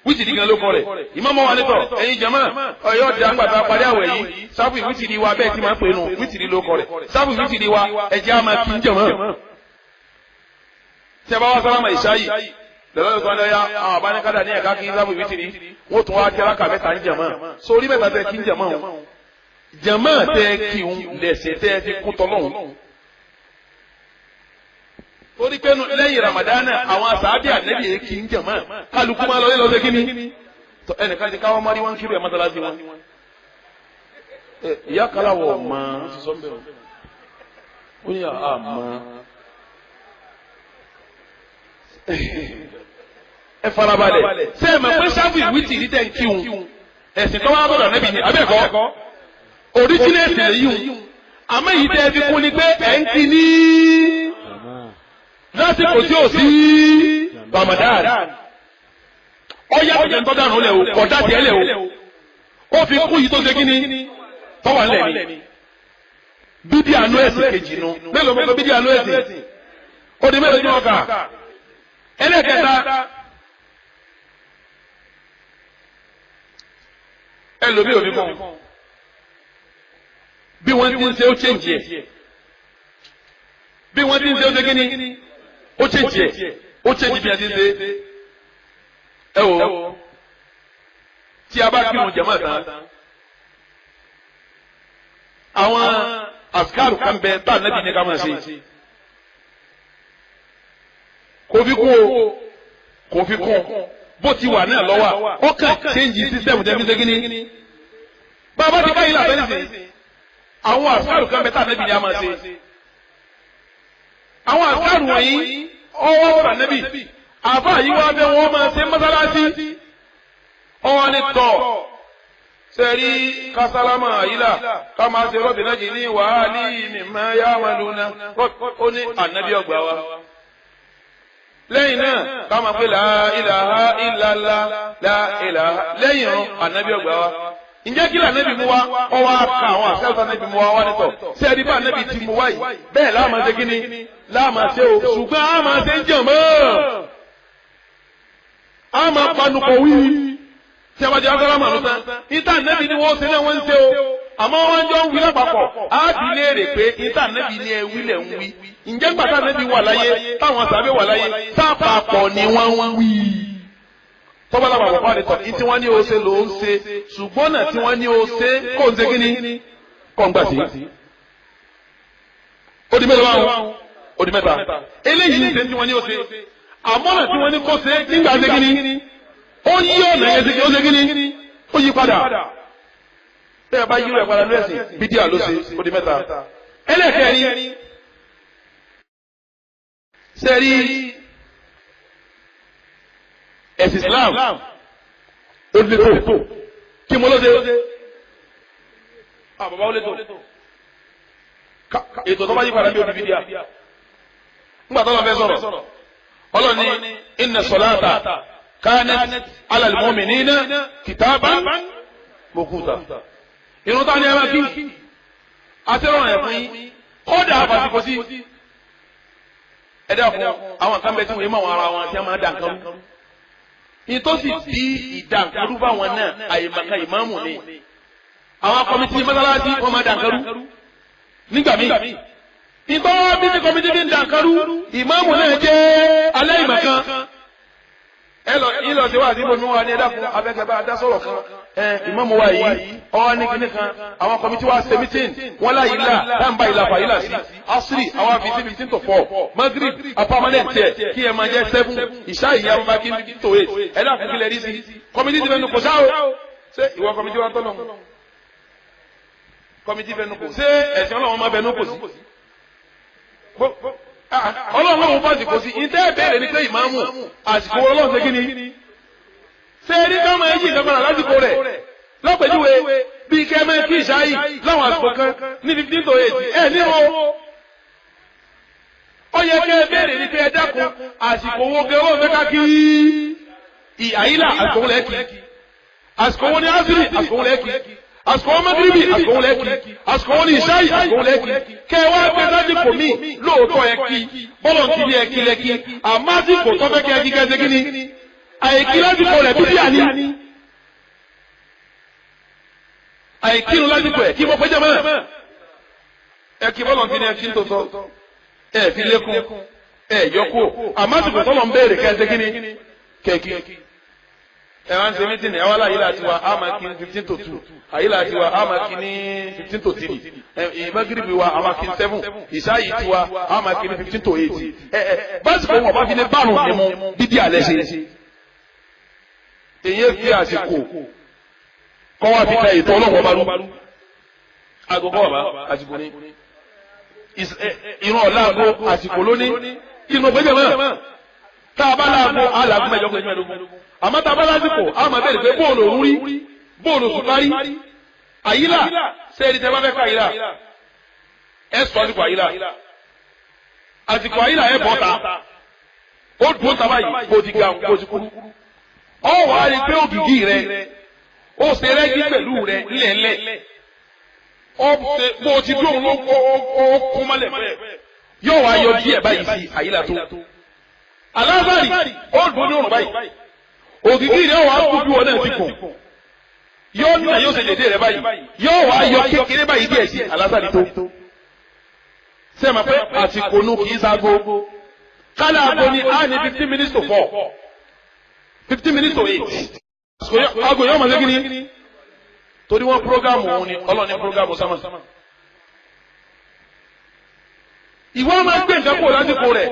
wítìrí gan ló kọ rẹ̀ ìmọ̀mọ́ wa nítọ̀ ẹ̀yin jẹ̀mọ́ ọ̀yọ́ ọ̀dà àgbàdo apárí àwẹ̀ yìí sáfù wítìrí wa bẹ́ẹ̀ tí máa ń pè nù wítìrí ló kọ rẹ̀ sáfù wítìrí wa ẹ̀jẹ̀ á máa kí ń jẹ̀mọ́. tí a bá wá sálámà ìṣá yìí lọ́dọ̀ tó ń lọ́yà àwọn àbáníkádà ní ẹ̀ka kí sáfù wítìrí wọ́n tún wá kí alákà mẹ́ta ń jẹ̀mọ́ sórí mẹ́ta tẹ kí ń jẹ̀mọ́ jẹ̀mọ́ tẹ kí ń lẹ̀sẹ̀ tẹ fi kún tọ́lọ́hún torí pé lẹ́yìn ramadana àwọn asaabi anabi yẹn kì í jẹ̀mọ́ kálukú máa lọ lé lọ́sẹ̀ kí ni ẹnìkan ti káwọn mari wọn kiri ẹ̀ mọ́sálásí wọn. Ìyá kala wọ̀ mọ́ ó ní àmọ́ ẹ farabalẹ̀ ṣé ẹ mọ̀ pé sáfù ìwítì ní tẹ̀ ń kí wọn ẹ̀sìn tó wá bọ̀dọ̀ anabi ni abẹ́ẹ̀kọ́ oríjìnẹ́sì lè yí wọn àmọ́ èyí tẹ́ ẹ fi kún ni pé ẹ̀ ń kí ní lásìkò tí ò sí Ramadan ọyá tó ń tọ́jà lẹ̀ o kọ̀dá tiẹ̀ lẹ̀ o ó fi kú yìí tó ṣe kíni tọ́wà ńlẹ̀ ni bídí àánú ẹ̀sìn kejì nu mélòó mélòó bídí àánú ẹ̀sìn ó di mélòó ní ọkà ẹlẹ́kẹta ẹlòmíì ò fi kún bí wọ́n ti ń ṣe ó chẹ́ǹjì ẹ̀ bí wọ́n ti ń ṣe ó ṣe kíni ó chẹ́ǹjì ẹ̀ ó chẹ́ǹjì bí wọ́n ti ń ṣe ẹ wò tí a bá kírun jẹ̀mọ́ tán àwọn àsìkárù kan bẹ tá ànábì ní ká máa ṣe kò fi kún o kò fi kún bó ti wà náà lọ́wọ́ ó kàn chẹ́ǹjì sísẹ́mù tẹ́ fi ṣe kíni bàbá ti káyìí làbẹ́ nísìnyí àwọn àsìkárù kan bẹ tá ànábì ní a máa ṣe àwọn àsìkárù wọ̀nyí ọwọ́ wà nábì àbá yìí wá bẹ wọ́n máa ṣe mọ́sálásí ọwọ́ ni tọ̀ sẹ́rí kásálámà àyílà ká máa ṣe rọ́bì náà jì ní wàhálì mímọ́ yá wọn lónà ó ní ànábì ọgbà wa. Lẹ́yìn náà ká máa pé la ilaha illallah la ilaha lẹ́yìn ìrun ànábì ọgbà wa. Ǹjẹ́ kí lànàbì mú wa ọwọ́ aka àwọn àṣẹ́wọ́sá nàbì mú wa wá nítọ̀ sẹ́ẹ̀rí bá nàbì ti mú wa yìí bẹ́ẹ̀ láàmà ṣe kí ni láàmà ṣe o ṣùgbọ́n àmà ṣe ń jẹ̀ mọ́ àmà panupọ̀ wí tí a bá jẹ́ asálámà ló tán ìta nàbì ni wọ́n ṣe náà wọ́n ń ṣe o àmọ́ wọ́n jọ ń wí lápapọ̀ á bi léèrè pé ìta nàbì ni ẹ wí lẹ̀ ń wí ǹjẹ́ gbàtà nàbì wà láyé táwọn sàbẹ̀ wà láyé sápapọ̀ ni wọ́n ń wí tọ́ba làwọn àpapọ̀ àdìtọ̀ ní tí wọ́n ní o ṣe ló ń ṣe ṣùgbọ́n náà tí wọ́n ní o ṣe kò ń ṣe kí ni kò ń gbà sí. Ó di mélòó báwọn ó di mẹ́ta eléyìí ń ṣe tí wọ́n ní o ṣe àmọ́ náà tí wọ́n ní kó ṣe nígbà ṣe kí ni ó yí ọ̀nà yẹn ṣe ó ṣe kí ni ó yí padà bẹ́ẹ̀ bá yí rẹ̀ padà ní ẹ̀sìn bídíà ló ṣe ó di mẹ́ta ẹlẹ́kẹ̀rin sẹ́rí ẹ̀sìn Islam ó lè tó kí mo ló ṣe àbàbà ó lè tó ètò tó bá yí padà bí ó di bídíà ńgbà tó lọ fẹ́ sọ̀rọ̀ ọlọ́ni inna salata kanat ala al-mu'minina kitaban mawquta irun táwọn ẹ̀rọ kí àti ọ̀rọ̀ ẹ̀ fún yín kódà àbàtìkọ sí Ẹ dákun, àwọn kan bẹ tí wọ́n yé mọ́ àwọn ara wọn tí wọ́n máa dà nǹkan rú. Ìtòsí bí ìdá nǹkan rú báwọn náà àyèmàkà ìmáàmù ni. Àwọn kọ́mítì mọ́sálásí wọ́n máa dà nǹkan rú nígbà míì. Ìtọ́wọ́ bí ní kọ́mítì bí ń dà nǹkan rú, ìmáàmù náà jẹ́ aláìmọ̀kan. Ẹ lọ ìlọ sí wàásù ibòmí wa ní ẹ dákun abẹ́kẹ́ bá a dá sọ̀rọ̀ kan. Ẹ ìmáàmù wa yìí ọwọ́ ní kíní kan àwọn kọ́mítì wa ṣe mítìn wọ́n láyìí là dáńbà ìlà fà ìlà sí asiri àwọn àfi sí 3:45 magrib a permanent ẹ̀ kí ẹ máa jẹ́ 7 ìṣá ìyá bá kí 7:55 ẹ dákun kílẹ̀ rí sí kọ́mítì ti fẹ́ nu kò sáà o. Ṣé ìwọ kọ́mítì wa tọ́lọ̀ kọ́mítì fẹ́ nu kò ṣé ẹ̀sìn Ọlọ́run máa fẹ́ nu kò sí? Ọlọ́run lòun fàsìkò sí ìtẹ́ ìbéèrè ni pé ìmáàmù àsìkò Ọlọ́run ṣe kí ni? Ṣé erí ká máa yí nǹkan padà lásìkò rẹ̀? Lọ́pẹ̀júwe bíi kẹ́ máa kí ìṣáyì láwọn àsìkò kan ní 7:45 ẹ̀ ní o. Ó yẹ kẹ́ ẹ béèrè ni pé ẹ dákun àsìkò wo gẹ́ Ọlọ́run fẹ́ ká kí àyílà àsìkò wo lẹ́ kí? Àsìkò wo ni asiri àsìkò wo lẹ́ kí? Àsìkò wọn magiribi àsìkò wọn lẹ́kì, àsìkò wọn ní ìṣáyì àsìkò wọn lẹ́kì. Kẹ wá gbé lásìkò míì lóòótọ́ ẹ kí bọ́lọ̀ ti ní ẹkí lẹ́kì, àmọ́ àsìkò tó fẹ́ kẹ́ ẹkí kẹ́ ṣe kí ni? Àìkí lásìkò rẹ̀ bíbí àní. Àìkírun lásìkò ẹ̀ kí mo péjọ mọ́. Ẹ kí bọ́lọ̀ ti ní ẹkí tó tọ́, ẹ fi lékún, ẹ yọkú, àmọ́ àsìkò tọ́lọ̀ ń béèrè kẹ́ ṣe kí ni? Kẹ́kí. Ẹ wá ń ṣe mítìnì ẹ wá láyé láti wa a máa kí ní 1:45, àyè láti wa a máa kí ní 2:45, ìmọ̀gìrìbì wa a máa kí ní 7, ìṣáyìí tiwa a máa kí ní 7:55. Ẹ ẹ básìkò wọn bá fi lé bárùn ní mu bíbí àlẹ́ ṣe. Èyí fi àsìkò kọ́ wá fi ta ètò Ọlọ́run ọba rú. Agogo ọba àsìkò ní. Ìran ọ̀la àgbo àsìkò lóní. Inú gbẹ́jẹ̀ mọ́. Tá a bá láago àlàgùn mẹ́jọ kẹjọ mẹ́ẹ̀ẹ́dógún. Àmọ́ tá a bá lásìkò a máa bẹ̀rẹ̀ pé bóòlù òun rí bóòlù sùkárí àyílà sẹ́ẹ̀dì tẹ́ bá fẹ́ ká àyílà ẹ sọ àsìkò àyílà àsìkò àyílà ẹ bọ́ ta ó dùn ta báyìí kó o ti ga kó o ti kúrú ọ wà á rí pé ògìgì rẹ ó ṣe rẹ́gí pẹ̀lú rẹ ńlẹ̀ńlẹ̀ ó ṣe bó o ti dùn ló ó kún mọ́lẹ̀ bẹ́ẹ̀ yóò wá yọ díẹ̀ báyìí sí àyílà tó alábàárì ó dùn ní òrùn báyìí ògìgì rẹ wàá kú bí wọn náà ti kùn yóò nà yóò ṣe dédé rẹ báyìí yóò wá yọ kékeré báyìí díẹ̀ sí alásàlì tó sẹ́mi pé àsìkò nu kì í sago kálá aago ni a ní 3:45 7:55 aago yóò máa ṣe kíni torí wọn programu òun ni Ọlọ́run ní programu sámà ìwọ máa gbé nǹkan kúrò lásìkò rẹ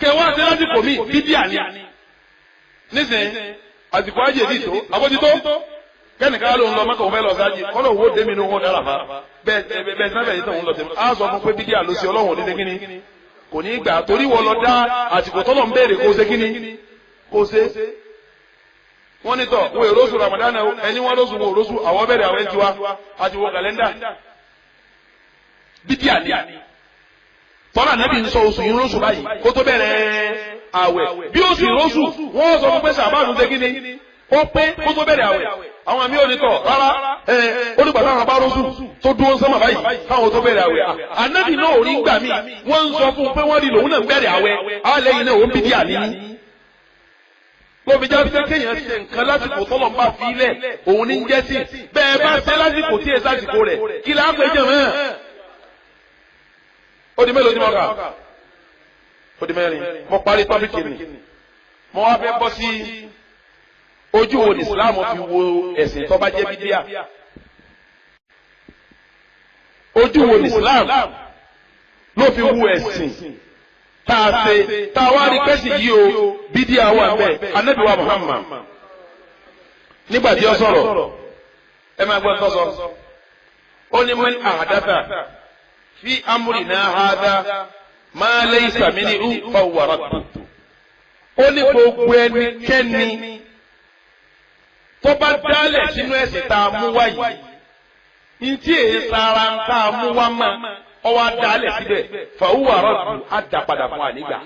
kẹwàá ṣe lásìkò míì bídíà ni nísìnyí àsìkò ajé ti tó àbójútó kẹ́nìkan ló ń lọ mọ́kàn òun fẹ́ lọ sáájì kọ́lọ̀ owó dé mi ní owó náírà fa bẹ́ẹ̀ bẹ́ẹ̀ sábẹ̀ yìí tó ń lọ tẹ̀mí á sọ fún pé bídíà ló ṣe Ọlọ́run ní kíni kò ní gbà torí wọ́n lọ dá àsìkò tọ́lọ̀ ń béèrè kó ṣe kíni kó ṣe. wọ́n ní tọ̀ wọ́n èrò oṣù Ramadan ẹni wọ́n lóṣù wọ́n òróṣù àwọn bẹ̀rẹ̀ àwọn ẹni tiwa àti wọ kàlẹ́ndà bídíà ni tọ́lá nẹ́bí ń sọ oṣù yìí lóṣù báyìí kó tó bẹ̀rẹ̀ àwẹ̀ bí ó sì róṣù wọ́n sọ fún pé sàbáàlú ṣe kíni ó pé kó tó bẹ̀rẹ̀ àwẹ̀ àwọn àmì òní tọ̀ rárá ẹ olùgbà táwọn bá róṣù tó dúró sánmà báyìí káwọn tó bẹ̀rẹ̀ àwẹ̀ ànábì náà ò rí gbà mí wọ́n ń sọ fún un pé wọ́n rí lòun náà ń bẹ̀rẹ̀ àwẹ̀ alẹ́ yìí náà ó ń bí díà níní. lóbi já pé kéèyàn ṣe nǹkan lásìkò tọ́lọ̀ ń bá fi lẹ̀ òun ní jẹ́ sí bẹ́ẹ̀ bá ṣe lásìkò tí èsì àsìkò rẹ̀ kí láá pé jẹ̀ mọ́. Ó di mélòó ní mọ́kà? Ó di mẹ́rin. Mo parí tọ́pìkì mi. Mo wá fẹ́ bọ́ sí ojú wo ní Islam fi wo ẹ̀sìn tó bá jẹ́ bídíà. Ojú wo ní Islam ló fi wo ẹ̀sìn tá a ṣe tá a wá rí pẹ́sì yìí o bídíà wà bẹ́ẹ̀. Ànábì wa Muhammad nígbà tí ó sọ̀rọ̀ ẹ máa gbọ́ tó sọ. Ó ní man ahdatha fi amrina hadha ma laysa minhu fahuwa radd. Ó ní gbogbo ẹnikẹ́ni tó bá dálẹ̀ sínú ẹ̀sìn tá a mú wá yìí ntí èyí sara ń tá a mú wá mọ́ ọ wá dálẹ̀ síbẹ̀ fahuwa radd á dà padà fún ànígbà.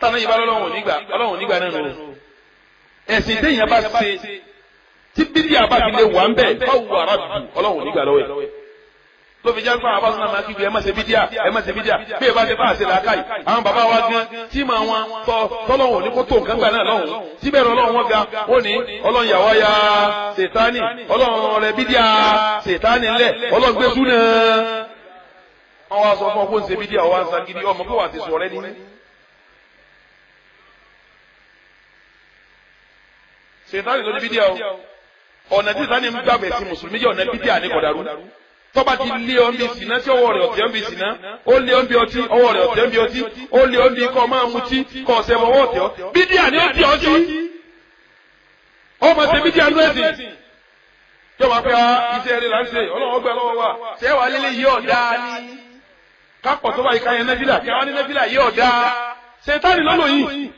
Tànà yìí bá lọ́lọ́run nígbà Ọlọ́run nígbà náà nù. Ẹ̀sìn téèyàn bá ṣe tí bídíà bá fi lè wà ń bẹ̀ fahuwa radd Ọlọ́run nígbà lọ́wọ́ ẹ̀. Ló fi jáde fún àwọn abáṣọ náà máa kígbe ẹ má ṣe bídíà, ẹ má ṣe bídíà. Bí ẹ bá ṣe bá àṣẹ làákàyè, àwọn bàbá wa gan tí màá wọn tọ tọ́lọ́hùn òní kó tó nǹkan gbà náà lọ́hùn. Síbẹ̀ ọlọ́run wọn ga, ó ní ọlọ́run yàwá ya ṣètánì, ọlọ́run rẹ bídíà ṣètánì ńlẹ̀, ọlọ́run gbé súnà. Wọ́n wá sọ fún ọ kó ń ṣe bídíà, wọ́n wá ń sagídí, ọmọ kó wà ti sọ rẹ ní. Ṣètánì ló ní bídíà o. Ọ̀nà tí ṣètánì ń gbàgbẹ́ sí mùsùlùmí jẹ́ ọ̀nà bídíà ní kọ̀dàrú. Tọ́ba ti lé ọ́n bí sìná tí ọwọ́ rẹ̀ ọ̀tẹ̀ ọ́n bí sìná, ó lé ọ́n bí ọtí, ọwọ́ rẹ̀ ọ̀tẹ̀ ọ́n bí ọtí, ó lé ọ́n bí kọ́ máa mutí, kọ́ ọ̀sẹ̀ ọwọ́ ọ̀tẹ̀ ọ́. Bídíà ni ó ti ọ́ sí. Ọmọ ṣe bídíà ló ẹ̀sìn. Yóò máa pẹ́ iṣẹ́ rẹ̀ là ń ṣe, ọlọ́run gbẹ lọ́wọ́ wa. Ṣé wàá lélẹ̀ yìí ọ̀dá ni? Kápọ̀ tó bá yìí ká yẹn nẹ́fìlà, kí wọ́n ní nẹ́fìlà yìí ọ̀dá. Ṣètánì lọ́lọ́ yìí.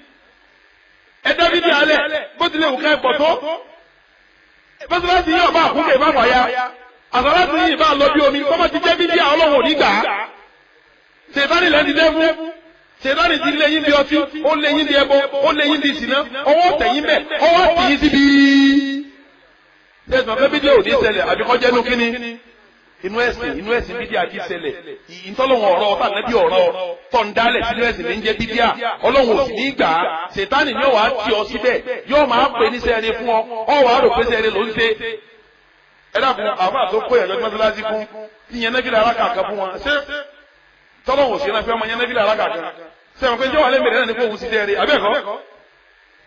Ẹ dá bídíà lẹ̀, bó tilẹ̀ wù ká ẹ pọ̀ tó. Mọ́sálásí yóò bá àkúkè bá wàyà. Àsàlátù yìí bá lọ bí omi, tọ́mọ ti jẹ́ bídíà ọlọ́run ò ní gbà á. Ṣètánì lẹ́ni dẹ́ fún. Ṣètánì ti lé yín bí ọtí, ó lé yín bí ẹbọ, ó lé yín bí ìsìná, ọwọ́ tẹ̀yìn bẹ̀, ọwọ́ tì yín síbi. Ṣètàn fẹ́ bídíà ò ní ṣẹlẹ̀ àbí kó jẹ́ inú kíní? Inú ẹ̀sìn bídíà ti ṣẹlẹ̀. Ìtọ́lọ́wọ̀n ọ̀rọ̀ ọ̀tá nẹ́bí ọ̀rọ̀ tọ̀ ń dálẹ̀ sínú ẹ̀sìn ní ń jẹ́ bídíà. Ọlọ́run ò sì ní gbà á. Ṣètánì ni ó wàá tì ọ síbẹ̀, yóò máa pè ní sẹ́ẹ̀rẹ̀ fún ọ, ọ wàá rò pé sẹ́ẹ̀rẹ̀ ló ń ṣe. Ẹ dákun, àbá tó kó ìyàjọ mọ́sálásí fún ìyẹn nẹ́fìlà alákàkà fún wọn. Ṣé tọ́lọ́wọ̀n sí ẹ̀fẹ́ ọmọ yẹn nẹ́fìlà alákàkà? Ṣé àwọn pé jẹ́ wà lẹ́mẹ̀rẹ̀ náà ní kó òun sì dẹ́rẹ́ àbẹ́ẹ̀kọ́?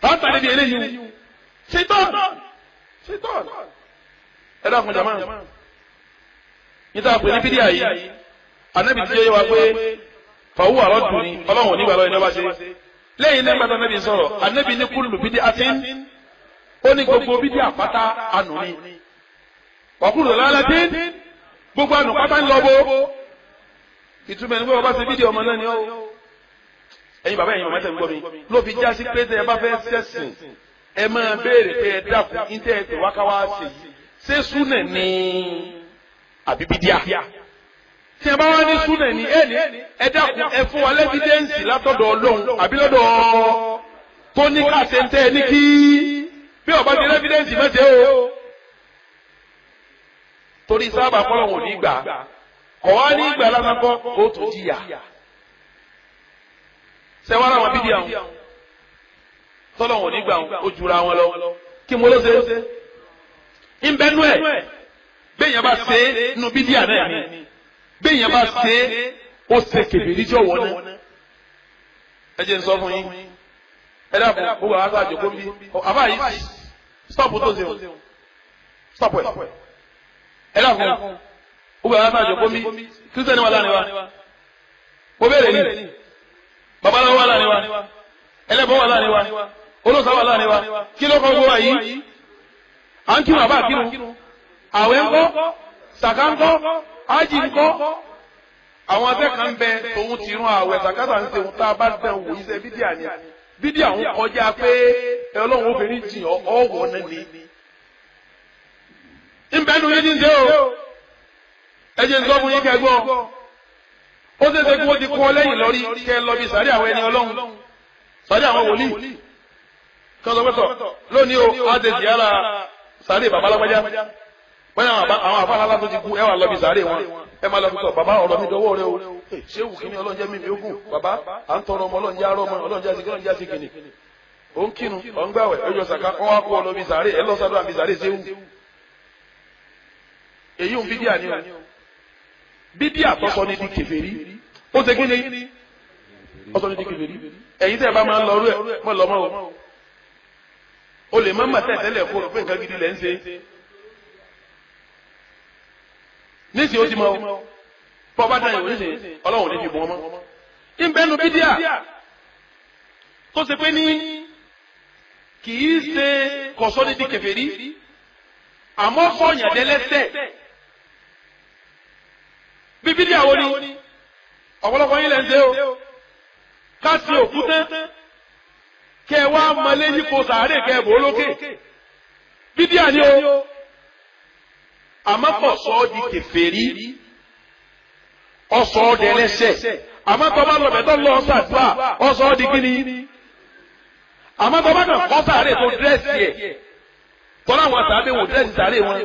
Táǹtà níbi eléyìí. Ṣètọ́n! Ṣètọ́n! Ẹ dákun jàmá. Níta pé ní bídíà yìí, Ànábì ti yé wa pé fàwọ́ àrọ́dùn ni ọlọ́run nígbà lọ́yìn lọ́ba ṣe. Lẹ́yìn nígbà tó Ànábì sọ̀rọ̀, Ànábì ní kúlù bídíà tí ó ní gbogbo bídíà pátá ànú ni. Wàkúrò lálẹ́ gbogbo ànú pátá ń lọ bó. Ìtumọ̀ ẹni pé ọba ṣe bídíà ọmọ náà ni ó. Ẹ̀yin bàbá ẹ̀yin màmá tẹ̀ ń gbọ́ mi. Ló fi já sí pé tẹ́ ẹ bá fẹ́ sẹ́sìn, ẹ máa béèrè pé ẹ dákun ní tẹ́ ẹ pè wákáwá ṣe yìí. Ṣé súnà ni àbí bídíà? Tí ẹ bá wá ní súnà ní ẹ ní ẹ dákun ẹ fún wa lẹ́fídẹ́ǹsì látọ̀dọ̀ Ọlọ́run àbí lọ́dọ̀ tó ní ká ṣe ń tẹ́ ẹ ní kí bí ọba ti lẹ́fídẹ́ǹsì mẹ́tẹ́ o. Torí sábà kọ́lọ́hún ò ní gbà kọ̀ wá ní gbà lásán kọ́ ó tó jìyà. Ṣé wàá ráwọn bídíà wọn tọ́lọ́hún ò ní gbà ó jura wọn lọ kí mo ló ṣe ń bẹ́nu ẹ̀ bẹ́ẹ̀ yẹn bá ṣe é nínú bídíà náà ni bẹ́ẹ̀ yẹn bá ṣe é ó ṣe kèfèrí tí ó wọ̀ náà. Ẹ jẹ́ n sọ fún yín, ẹ dàpọ̀ gbogbo àwọn aṣáájú kó ń bí àbá yìí stop tó ṣe o stop ẹ̀. Ẹ dàpọ̀ gbogbo àwọn aṣáájú kó ń bí kírísítẹ́nì wà láàrin wa, mo béèrè ní babaláwo wà láàrin wa, ẹlẹ́bọ wà láàrin wa, olóòṣà wà láàrin wa, kí ló kọ́ gbogbo wa yìí? À ń kírun àbá kírun, àwẹ̀ ńkọ́, sàká ńkọ́, ájì ńkọ́. Àwọn akẹ́kọ̀ọ́ ń bẹ tòun ti rún àwẹ̀ sàkátà ń sehun tá a bá dán wò iṣẹ́ bídíà ni. Bídíà ń kọjá pé ọlọ́run obìnrin jìn ọ̀wọ́ náà ni. Ńbẹ́nu yín ti ń ṣe o. Ẹ jẹ́ nǹkan fún yín kẹ́ gbọ́. Ó ṣeé ṣe kí wọ́n ti kọ́ lẹ́yìn lórí kẹ́ lọ bí sàrí àwọn ẹni ọlọ́run. Sàrí àwọn wòlíì. Kí wọ́n sọ pé tọ̀ lónìí o, á ti ziyara sàrí bàbá lágbájá. Wọ́n yà àwọn afárá tó ti kú ẹ wà lọ bí sàárè wọn ẹ máa lọ fi sọ bàbá ọ̀rọ̀ mi dọwọ́ rẹ o ṣé wù kí ni ọlọ́run jẹ́ mímí ogún bàbá à ń tọrọ ọmọ ọlọ́run jẹ́ arọ́ ọmọ ọlọ́run jẹ́ àsìkò ọlọ́run jẹ́ àsìkò ò ń kírun ò ń gbàwẹ̀ ẹ yọ sàká wọn wá kó ọ lọ bí sàárè ẹ lọ sàdúrà bí sàárè ṣéwù. Èyí ń bídíà ni o bídíà tọ́sọ ni di kèfèrí ó ṣe kí ni ọsọ ni di kèfèrí ẹ̀yin tẹ́ ẹ bá máa ń lọ rú ẹ mọ́ lọ́mọ́ o o lè má mà tẹ̀ tẹ́lẹ̀ kó o pé nǹkan gidi lẹ́ ń ṣe nísìnyí ó ti mọ bọ́ bá dáhùn nísìnyí ọlọ́run ò ní fi bọ́ ọmọ. Ìbẹ́nu bídíà tó ṣe pé ní kì í ṣe kọ̀sọ́ ní di kèfèrí àmọ́ sọ̀yàn dẹ́lẹ́sẹ̀. Bí bídíà wo ni ọ̀pọ̀lọpọ̀ yín lẹ́ ń ṣe o ká sí òkú tán kẹ wá mọlé yípo sàárè kẹ bò ó lókè bídíà ni o àmọ́ kò sọ ọ́ di kèfèrí ọsọ ọ́ di ẹlẹ́ṣẹ̀ àmọ́ tó bá lọ́bẹ̀ tó lọ ṣàdúrà ọsọ ọ́ di kíni àmọ́ tó bá kàn kọ́ sàárè tó dírẹ́sì ẹ̀ tọ́lá àwọn sàárè wò dírẹ́sì sàárè wọn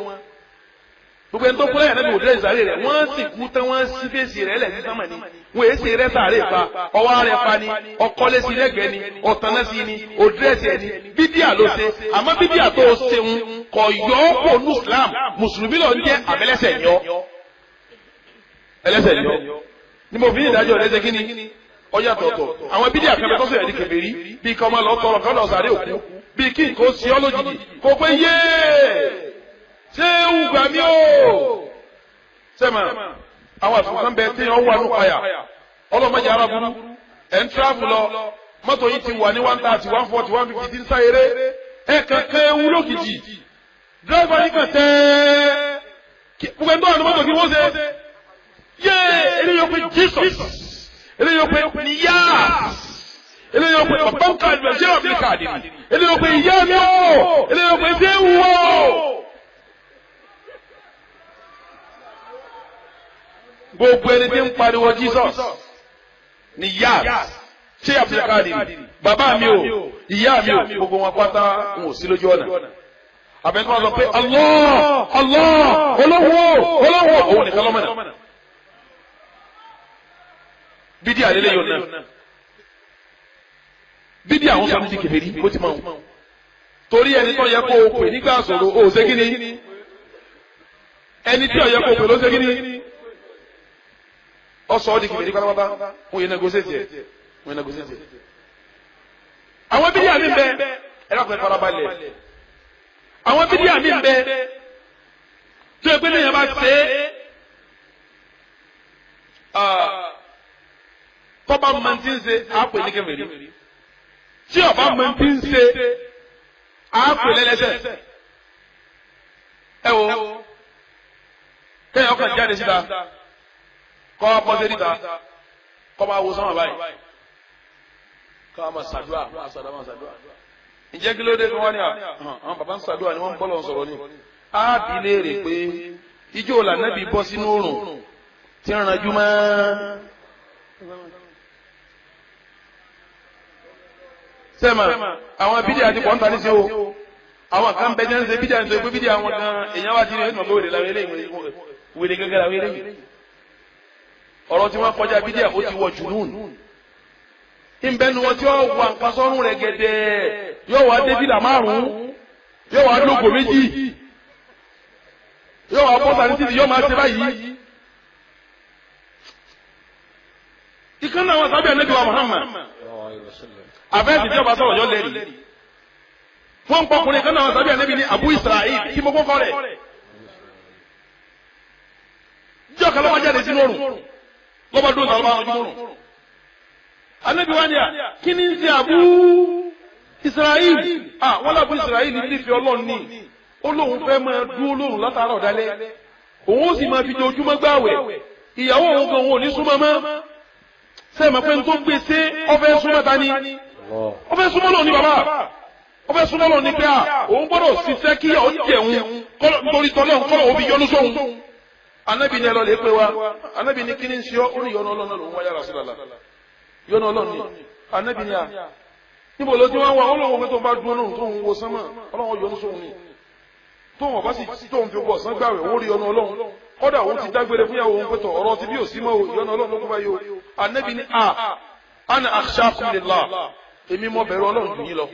Gbogbo ẹni tó kú lẹ́yìn Ànábì òdúrà ìsàlẹ̀ rẹ̀, wọ́n sì kú tán, wọ́n sí fèsì rẹ̀ lẹ̀ sí sánmà ni. Wọ́n èé ṣe rẹ́ sàárè pa, ọwọ́ rẹ̀ pa ni, ọkọ́lé sí lẹ́gbẹ̀ẹ́ ni, ọ̀tàná sí ni, òdírẹ́sì ẹ̀ ni, bídíà ló ṣe. Àmọ́ bídíà tó ṣeun kò yọ ọ́ kó nu Islam, Mùsùlùmí lọ ń jẹ́ àbẹ́lẹ́sẹ̀ yọ. Ẹlẹ́sẹ̀ yọ. Ni mo fi ní ìdájọ́ rẹ̀ ṣe kí ni? Ọjà tọ̀tọ̀. Àwọn bídíà kan bẹ tó sọ̀rọ̀ di kèfèrí, bí kọ́ máa lọ tọrọ kọ́ lọ sàárè òkú, bí kí nǹkan ó ṣe ọ́ lójijì, kó pé yéé ṣé ń gbà mí o. Sẹ́mà àwọn àtúntàn bẹ tí wọ́n wà ní payà ọlọ́mọdé ara burú ẹ̀ ń tíráfù lọ mọ́tò yìí ti wà ní 130 140 150 ti ń sáyéré ẹ̀ kankan ewu lókìjì dírẹ́fà yìí kàn tẹ́ gbogbo ẹni tó wà ní mọ́tò kí wọ́n ṣe yéé eléyìí ó pé Jesus eléyìí ó pé níyàs eléyìí ó pé bàbá káàdì bẹ̀ ṣé ọ̀bí káàdì mi eléyìí ó pé ìyá mi o eléyìí ó pé ṣé wù ọ́. Gbogbo ẹni tí ń pariwo Jesus ni yas ṣé Abdulkadir bàbá mi o ìyá mi o gbogbo wọn pátá ń ò sí lójú ọ̀nà. Àbẹ̀tí wọn sọ pé Allah Allah olówó olówó òun nìkan lọ́mọ̀nà. Bídí àlélẹ́ yóò ná. Bídí àwọn sọ ní ti kèfèrí bó ti máa ń. Torí ẹni tó yẹ kó o pè nígbà sọ̀rọ̀ o ò ṣe kí ni? Ẹni tí ò yẹ kó o pè ló ṣe kí ni? Ọsọ ọdí kìbìrì pátápátá wọn yẹn negotiate yẹ wọn yẹn negotiate yẹ. Àwọn bídíà mi bẹ ẹ lọ́kùnrin ẹ farabalẹ̀. Àwọn bídíà mi bẹ tó yẹ pé lẹ́yìn bá ṣe é tọ́ba mọ̀ntí ń ṣe àpè ní kèfèrí. Tí ọba mọ̀ntí ń ṣe àpè lẹ́lẹ́sẹ̀. Ẹ wo kẹ́yìn ọkàn jáde síta kọ́ bọ́sẹ̀ níta kọ́ máa wo sọ́mà báyìí kọ́ máa ṣàdúrà máa ṣàdúrà máa ṣàdúrà. Ǹjẹ́ kí ló dé kí wọ́n ní àwọn bàbá ń ṣàdúrà ni wọ́n ń bọ́ lọ́n sọ̀rọ̀ ni. Á bi léèrè pé ijó lànàbí bọ́ sínú òrùn tí ń ranjú mọ́. Sẹ́mà àwọn bídíà ti pọ̀ ń ta ní sí o. Àwọn kan bẹ jẹ́ ń ṣe bídíà ń ṣe pé bídíà wọn gan èèyàn wá ti rí ẹ̀sùn ọ̀gbẹ́ wèrè làwọn eléyìí wèrè gẹ́gẹ́ làwọn eléyìí. Ọ̀rọ̀ tí wọ́n kọjá bídíà ó ti wọ jùnún. Ìbẹ́nu wọn tí ó wà nǹkan sọ́run rẹ̀ gẹ̀dẹ̀ yóò wá dé fìlà márùn-ún yóò wá lógo méjì yóò wá bọ́sà ní títì yóò máa ṣe báyìí. Ìkan náà wọn sábẹ́ Ànábì wa Muhammad àfẹ́sì tí ọba sọ̀rọ̀ yọ lẹ́rìí. Wọ́n ń pọkùnrin kan náà wọn sábẹ́ Ànábì ní Abu Israel kí mo kọ́kọ́ rẹ̀. Jọ́ kan lọ́wọ́ jáde sínú òrùn lọ́ba dúró sàlọ́ba àwọn ojúmọ́rùn. Ànábì wa ni à kí ni ń ṣe Abu Israel? Wọ́n lábú Israel nífẹ̀ẹ́ Ọlọ́run ní. Ó lóun fẹ́ máa dúró lóhùn látara ọ̀dálẹ́. Òun ó sì máa fi jojúmọ́ gbààwẹ̀. Ìyàwó òun kan òun ò ní súnmọ́ mọ́. Sẹ́ẹ̀ mọ̀ pé n tó gbé sé ọfẹ́ súnmọ́ ta ni? Ọfẹ́ súnmọ́ lòun ní bàbá. Ọfẹ́ súnmọ́ lòun ní pé à òun gbọ́dọ̀ ṣiṣẹ́ kí ọ̀ jẹun nítorí tọ́lọ́hún kọ́lọ̀ òbí yọnu sóhun. Ànábì ní ẹ lọ lè pé wa. Ànábì ní kíní ń ṣe ọ́ ó ní yọnu Ọlọ́run lòun wáyà Rasulullah. Yọnu Ọlọ́run ni. Ànábì ní à níbo ló ti wá wá Ọlọ́run pé tó ń bá dúró lóhùn tó ń wo sánmà Ọlọ́run yọ́nú sóhun ni. Tóun ọba sì tóun fi gbọ́ ọ̀sán gbàwẹ̀ òun rí yọnu Ọlọ́run. Kọ́dà òun ti dágbére fúnyàwó òun pé tọ̀ ọ̀rọ̀ ti bí òsì mọ́ yọnu Ọlọ́run ló kó báyìí o. Ànábì ní à ana akhshakum lillah èmi mọ bẹ̀rù Ọlọ́run jù yín lọ.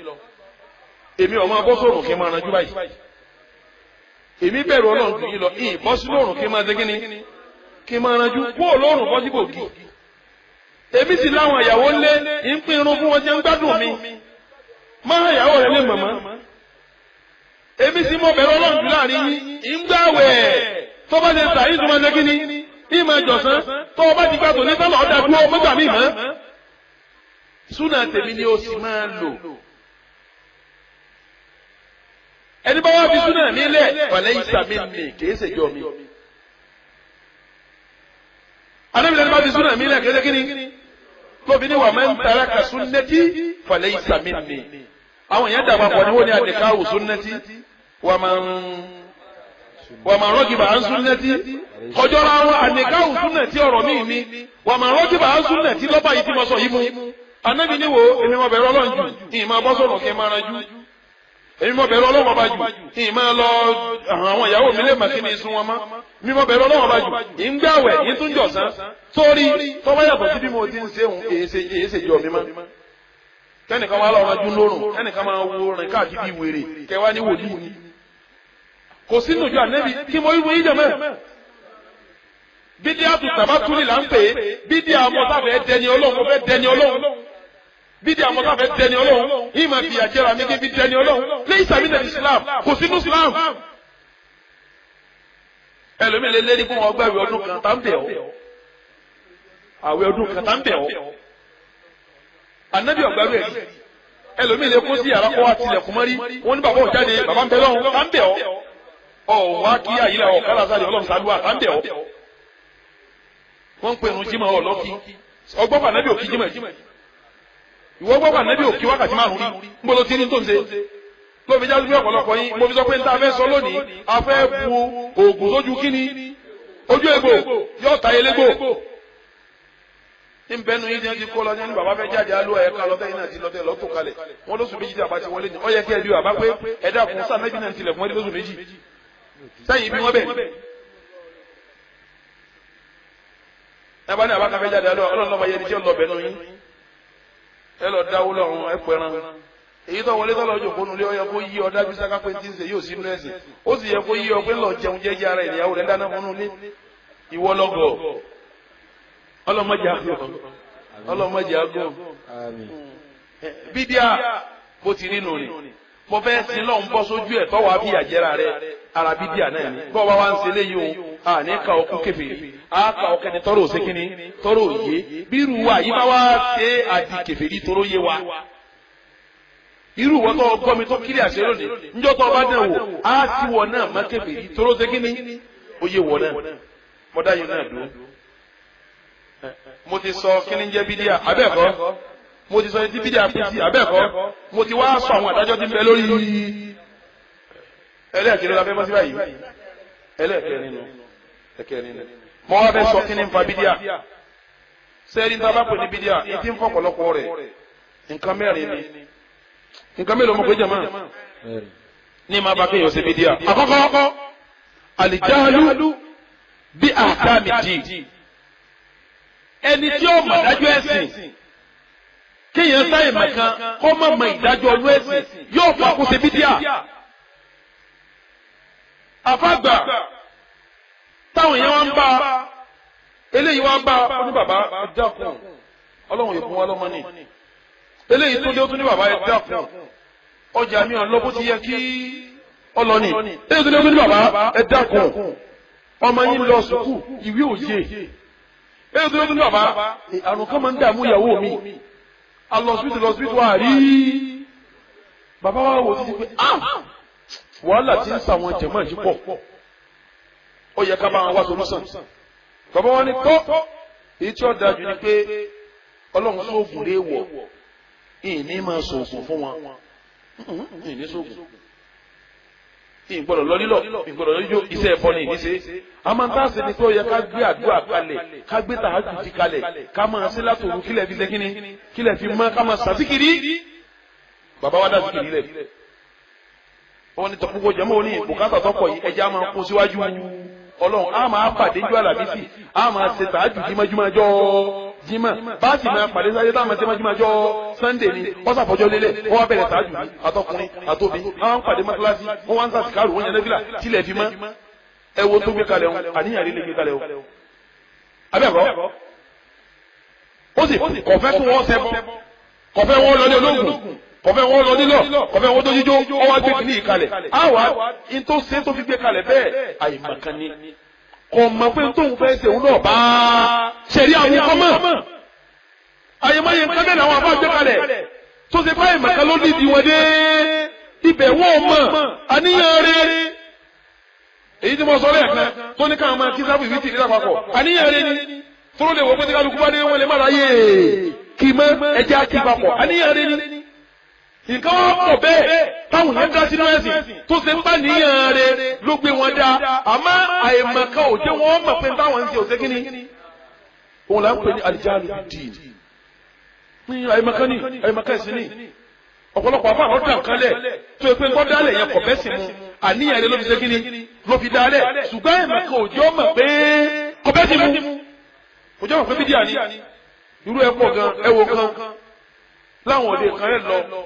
Èmi ọmọ abọ́sọ̀rùn kí n máa ranjú báyìí. Èmi bẹ̀rù Ọlọ́run jù yín lọ. Ìyìn bọ́ sínú òrùn kí n máa ṣe kí ni? Kí n máa ranjú. Kó olóòrùn bọ́ síbò kí. Èmi sì láwọn ìyàwó ńlé ń pín irun fún wọn jẹ́ ń gbádùn mi. Máa ìyàwó rẹ̀ lè mọ̀mọ́. Èmi sì mọ bẹ̀rù Ọlọ́run jù láàrin yín. Ń gbàwẹ̀ tó bá ṣe sàyìn tó máa ṣe kí ni? Ìmọ̀ ìjọ̀sán tó bá ti gbàtò ní sálọ̀ ọ̀dà dúró mọ́gbà mí mọ́. Súnà tèmi ni ó sì máa lò. Ẹni bá wá fi súnà mi lẹ̀ falaysa minni kìí ṣèjọ mi. Ànábì lẹni bá fi súnà mi lẹ̀ kìí ṣe kí ni? Lóbi ní wa man taraka sunnati falaysa minni. Àwọn èèyàn dàgbà pọ̀ ní wọ́n ní àdìkáwù sunnati wa man ragiba an sunnati kọjọ́ra àwọn àdìkáwù sunnati ọ̀rọ̀ mi ni wa man ragiba an sunnati lọ́ba yìí tí mo sọ yìí mu. Ànábì ní wo èmi mo bẹ̀rù Ọlọ́run jù ìmọ̀ bọ́ sọ̀rọ̀ kí n máa ranjú. Èmi mọ̀ bẹ̀rù Ọlọ́run ọba jù, ìyìn máa lọ àwọn ìyàwó mi lè mà kí ni sun wọn mọ́. Mi mọ̀ bẹ̀rù Ọlọ́run ọba jù, ìyìn gbàwẹ̀, ìyìn tún jọ̀sán. Sórí tọ́wọ́ yàtọ̀ sí bí mo ti ń ṣe òun, èyí ṣe jọ mi mọ́. Kẹ́nìkan máa lọ ranjú lórùn, kẹ́nìkan máa wo rìn káàkiri wèrè, kẹwàá ní wòlíì ni. Kò sínú ìjọ ànẹ́bí kí mo wí yín jẹ̀mọ́. Bídíà tó tàbátúlì là ń pè é, bídíà mọ́tàfẹ́ dẹni Ọlọ́run, fẹ́ dẹni Ọlọ́run. Bídíà mọ́tàfẹ́ dẹni Ọlọ́run, yìí máa fi àjẹrà mi kí n fi dẹni Ọlọ́run. Lẹ́yìn sàmì nà Islam, kò sínú Islam. Ẹlòmíì lè lérí fún wọn gbàwé ọdún kan tá ń bẹ̀ ọ́. Àwẹ̀ ọdún kan tá ń bẹ̀ ọ́. Ànábì ọ̀gbàrú ẹ̀rí. Ẹlòmíì lè kó sí yàrá kó wá tilẹ̀kùn mọ́rí. Wọ́n ní bàbá ò jáde, bàbá ń bẹ lọ́hùn, tá ń bẹ̀ ọ́. Ọ̀ wá kí àyílẹ̀ ọ̀ kálá sáré Ọlọ́run sálúwà, tá ń bẹ̀ ọ́. Wọ́n ń pè irun jímọ̀ ọ̀lọ́kí. Ọgbọ́n bàbá Ànábì òkí jímọ̀. Ìwọ gbọ́dọ̀ Ànábì òkí wákàtí márùn-ún rí. Ń bolo tí ní tó ń ṣe. Ló fi jáde ọ̀pọ̀lọpọ̀ yín. Mo fi sọ pé n ta fẹ́ sọ lónìí, a fẹ́ bu oògùn sójú kíni. Ojú egbò yóò ta elégbò. Ń bẹnu yín ti kó lọ ní bàbá fẹ́ jáde alú ẹ̀ka lọ́tẹ̀ yín náà ti lọ́tẹ̀ lọ́tò kalẹ̀. Wọ́n lóṣù méjì tí a bá ti wọlé ní. Ó yẹ kí ẹ bí bàbá pé ẹ dákun sáà méjì náà tilẹ̀ fún ẹ lóṣù méjì. Sẹ́yìn bí wọ́n bẹ̀. Ẹ bá ní àbá kan fẹ́ jáde alú ọlọ́run lọ́mọ yẹn ni tí ó lọ bẹ̀nu yín. Ẹ lọ dáwó lọ́rùn ẹ pẹran. Èyí tó wọlé tọ́lọ́ ojú òfóònù lé ó yẹ kó yí ọ dájú sáká pé tí ń ṣe yóò sínú ẹ̀sìn. Ó sì yẹ kó yí ọ pé ńlọ jẹun jẹ́jẹ́ ara ìyàwó rẹ̀ dáná fún un lé. Ìwọ lọ́gọ̀. Ọlọ́mọdé àgọ́. Ọlọ́mọdé àgọ́. Bídíà bó ti rí nù ni. Mo fẹ́ sin lọ́n bọ́ sójú ẹ̀ tọ́wọ́ àbí àjẹrà rẹ̀ ara bídíà náà ni. Bọ́ọ̀ bá wá ń ṣe léyìí o, àní ka ọkú kèfèrí, á ka ọkẹni tọ́rọ̀ òsè kínní, tọ́rọ̀ òye. Bírú wa yìí bá wá ṣe àdì kèfèrí tóró yé wa. Irú wọn tó gbọ́ mi tó kílí àṣẹ lónìí, njọ́ tó bá dẹ̀ wò, á ti wọ̀ náà má kèfèrí tóró ṣe kínní, ó yé wọ̀ náà. Mo dá yín náà dúró. Mo ti sọ kíní jẹ́ bídíà, abẹ́ẹ̀kọ́. Mo ti sọ etí bídíà pín sí, abẹ́ẹ̀kọ́. Mo ti wá sọ àwọn àdájọ́ tí ń bẹ lórí. Ẹlẹ́ẹ̀kẹrin la fẹ́ bọ́ sí báyìí. Ẹlẹ́ẹ̀kẹrin nu. Ẹ̀kẹrin nu. Mo wá fẹ́ sọ kíní ń fa bídíà. Sẹ́ẹ̀rí tá a bá pè ní bídíà, ìdí ń fọ̀pọ̀lọpọ̀ rẹ̀. Nǹkan mẹ́rin ni. Nǹkan mélòó mo pè jàmá? Ní máa bá kéèyàn ṣe bídíà. Àkọ́kọ́, àlìjáàlú bí àkàmì dì. Ẹni tí ó mọ̀ dájú ẹ̀sìn, kéèyàn sáyè mọ̀kan kó má mọ ìdájọ́ ọdún ẹ̀sìn yóò fà kó ṣe bídíà. Àfàgbà táwọn èèyàn wá ń bá eléyìí wá ń bá ó ní bàbá ẹ dákun Ọlọ́run ìfún wa lọ́mọ ni. Eléyìí tó dé ó tún ní bàbá ẹ dákun ọjà mi ò lọ bó ti yẹ kí ọlọ́ni. Eléyìí tó dé ó tún ní bàbá ẹ dákun ọmọ yín lọ sùkúù ìwé òye. Eléyìí tó dé ó tún ní bàbá àrùn kan máa ń dààmú ìyàwó mi. Alọ́sibítù lọ́sibítù wa rí bàbá wa wò títí pé ah wàhálà tí ń sàwọn jẹ̀mọ́ yìí pọ̀ ó yẹ ká bá wọn wá solúsàn. Bàbá wa ní tó èyí tí ó dájú ni pé Ọlọ́run sóògùn lè wọ̀ ìní máa sòògùn fún wọn ìní sóògùn ìgbọ́dọ̀ lọ lílọ ìgbọ́dọ̀ lọ jíjó iṣẹ́ ẹ̀fọ́ ni ìní ṣe. A máa ń tà sí ni pé ó yẹ ká gbé àdúrà kalẹ̀ ká gbé tàájùdí kalẹ̀ ká máa ṣe látòru kílẹ̀ fi ṣe kíni kílẹ̀ fi mọ́ ká máa ṣàṣìkiri. Bàbá wa dá síkiri lẹ̀. Wọ́n ní tọ́kùnkùn jẹ́mọ́ ní bùkátà tọ́pọ̀ yìí ẹja máa kó síwájú Ọlọ́run a máa pàdé jọ Àlàmísì a máa ṣe tàájùdí mọ́júmọ́jọ́ Jímọ̀ bá sì máa pàdé sáyé táwọn máa ṣe mọ́júmọ́jọ́ Sunday ni wọ́n sàfọ́jọ́ lélẹ̀ wọ́n wá bẹ̀rẹ̀ tàájùdí àtọkùnrin àtòbí àwọn pàdé mọ́tíláṣí wọ́n wá ń sàṣìkárù wọ́n yẹn nẹ́fìlà tilẹ̀ fi mọ́ ẹ wo tó gbé kalẹ̀ wọn àníyàn rí lè gbé kalẹ̀ o. Abẹ́ẹ̀kọ́ ó sì kọ̀fẹ́ kí wọ́n ṣẹbọ kọ̀fẹ́ wọn lọ ní ológun kọ̀fẹ́ wọn lọ nílọ kọ̀fẹ́ wọn tó jíjó wọ́n wá gbé kìíní yìí kalẹ̀ àwa n tó ṣe tó fi gbé kalẹ̀ bẹ́ẹ̀ àìmọ̀kan ni kò mọ̀ pé tóun fẹ́ ṣe òun náà bá ṣẹ̀rí àwọn kọ́mọ̀ àyèmáyé nǹkan bẹ́ẹ̀ làwọn àbá gbé kalẹ̀ tó ṣe báyìí mọ̀kan ló nídìí wọn dé ibẹ̀ wọ́n mọ̀ àníyàn rẹ̀ èyí tí mo sọ lẹ́ẹ̀kan tó ní káwọn máa kí sábì wí tìrí lápapọ̀ àníyàn rẹ̀ ni tó lè wọ pé tí kálukú bá dé wọn lè má ráyè kì mọ́ ẹja kí papọ̀ àníyàn rẹ̀ ni nǹkan wọn pọ̀ bẹ́ẹ̀ táwọn yẹn dá sínú ẹ̀sìn tó ṣe ń bá níyàn rẹ̀ ló gbé wọn dá àmọ́ àìmọ̀kan ò jẹ́ wọ́n mọ̀ pé táwọn ń ṣe òṣè kínní. Òun là ń pè ní alijalu dì ní àìmọ̀kan ní àìmọ̀kan ẹ̀sìn ní. Ọ̀pọ̀lọpọ̀ àfa àwọn dàn kan lẹ̀ tó yẹ pé nǹkan dálẹ̀ yẹn kọ̀ bẹ́sìn mu, àníyàn rẹ ló fi ṣe kí ni ló fi dálẹ̀, ṣùgbọ́n ẹ̀mọ̀ kan òjò mọ̀ pé kọ̀ bẹ́sìn mu, òjò mọ̀ pé bídíà ni. Irú ẹ̀ pọ̀ gan, ẹ wo kan láwọn òde kan rẹ̀ lọ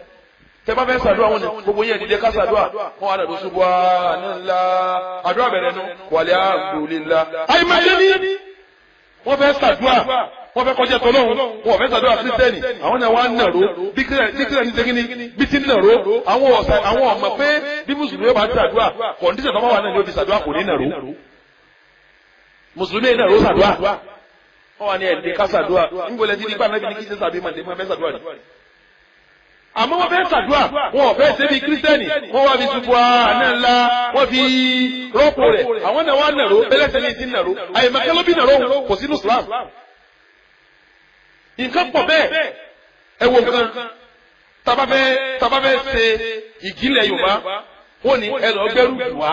tẹ bá fẹ́ ṣàdúrà wọn ni gbogbo yẹn dìde ká ṣàdúrà wọn àdàdo ṣubú ànínlá àdúrà bẹ̀rẹ̀ nu wàlẹ́ àgbòlélá. Àyèmọ̀jẹ́ ni wọ́n fẹ́ ṣàdúrà, wọ́n fẹ́ kọjá tọ́lọ́hún, wọ́n fẹ́ ṣàdúrà kírísítẹ́nì, àwọn náà wà ń nàró bí kírísítẹ́nì ṣe kíni bí ti ń nàró. Àwọn ọ̀sẹ̀ àwọn ọmọ pé bí mùsùlùmí bá ṣàdúrà kọ̀ǹdíṣàn tó bá wà náà ni ó fi ṣàdúrà, kò ní nàró. Mùsùlùmí nàró ṣàdúrà, wọ́n wà ní ẹ̀dẹ́ ká ṣàdúrà níbo lẹ́tí nígbà náà bí ní kí ṣe sàbí màdé fún ẹ fẹ́ ṣàdúrà ni. Àmọ́ wọ́n fẹ́ ṣàdúrà, wọn ò fẹ́ ṣe bí kírísítẹ́nì, wọ́n wá fi ṣubú àná ńlá, wọ́n fi rọ́pò rẹ̀, àwọn náà wá nàró bẹ́lẹ́sẹ̀ ní ti nàró. Àyèmọ̀kẹ́ ló bí nàró, kò sínú Islam. Nǹkan pọ̀ bẹ́ẹ̀. Ẹ wo nǹkan tabafẹ́ ṣe ìjìnlẹ̀ Yorùbá, wọ́n ní ẹ lọ gbẹ́rù jù wá,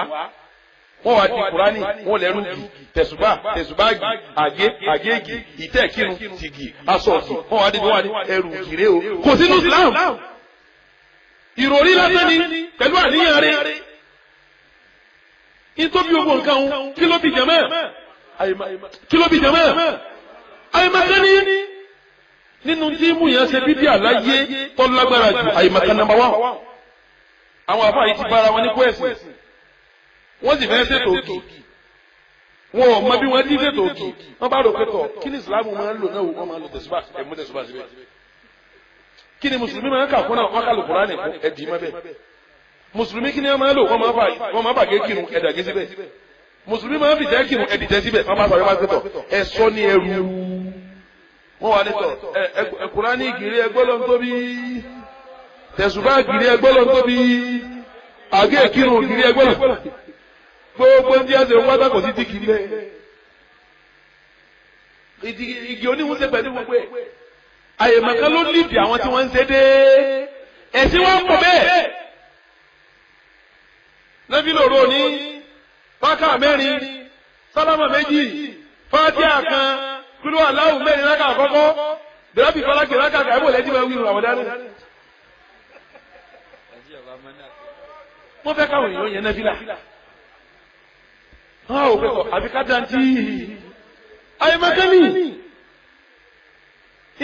wọ́n wá di Kúránì, wọ́n lẹ́rù gì, tẹ̀sùbá tẹ̀sùbáàgì, àgé àgéègì, ìtẹ́ kírun tìgì, aṣọ ọ̀gì, wọ́n wá débi wọ́n wá ní ẹrù gìrè o, kò sínú Islam. Ìròrí lásán ni pẹ̀lú àníyàn rẹ̀ nítorí gbogbo nǹkan òun. Kí ló bí jẹ̀mọ́? Kí ló bí jẹ̀mọ́? Àyèmọ̀kánì nínú tí mú yẹn ṣe bíbí àláyé tó lágbára jù, àyèmọ̀kán number one. Àwọn àfáà yìí ti bára wọn ní kó ẹ̀sìn, wọ́n sì fẹ́ ṣètò ògì, wọn ò mọ bí wọ́n ti ṣètò ògì. Wọ́n bá rò pé tọ̀ kí ni ìsìlámù máa ń lò náà, wọ́n máa ń lo tẹ̀sùbà, ẹ̀mú tẹ̀sùbà síbẹ̀. Kí ni mùsùlùmí máa ń kà fún náà? Wọ́n kà lù Kùránì fún ẹ̀dì mọ́ bẹ́ẹ̀. Mùsùlùmí kí ni wọ́n máa ń lò? Wọ́n máa fà gé kírun, ẹ̀dà gé síbẹ̀. Mùsùlùmí máa ń fìtẹ́ kírun, ẹ̀dì tẹ́ síbẹ̀. Wọ́n bá sọ̀rọ̀, wọ́n bá tọ̀ ẹ̀ sọ ní ẹrù wọ́n wà nítọ̀ ẹ̀ Kùránì gírí ẹgbẹ́ lọ́n tóbi, tẹ̀sùbá gírí ẹgbẹ́ lọ́n tóbi, àgé kírun gírí ẹgbẹ́ lọ́n gbogbo ní ẹsẹ̀ wọ́n kò sí ti kì í lẹ̀. Igi oníhun ṣe pẹ̀lú gbogbo ẹ̀. Àyèmọ̀kan ló nídìí àwọn tí wọ́n ń ṣe dé. Ẹ̀sìn wọn pọ̀ bẹ́ẹ̀. Lẹ́bí lòrò ní fákà mẹ́rin, sálámà méjì, fátíà kan, kúlú aláwù mẹ́rin rákà àkọ́kọ́, bẹ̀rẹ̀bì fálákì rákà kàìbò lẹ́tí máa wí Ramadan. Wọ́n fẹ́ káwọn èèyàn yẹn nẹ́fìlà. Wọ́n ò pẹ́tọ̀ àbí ká dantí. Àyèmọ̀kánì.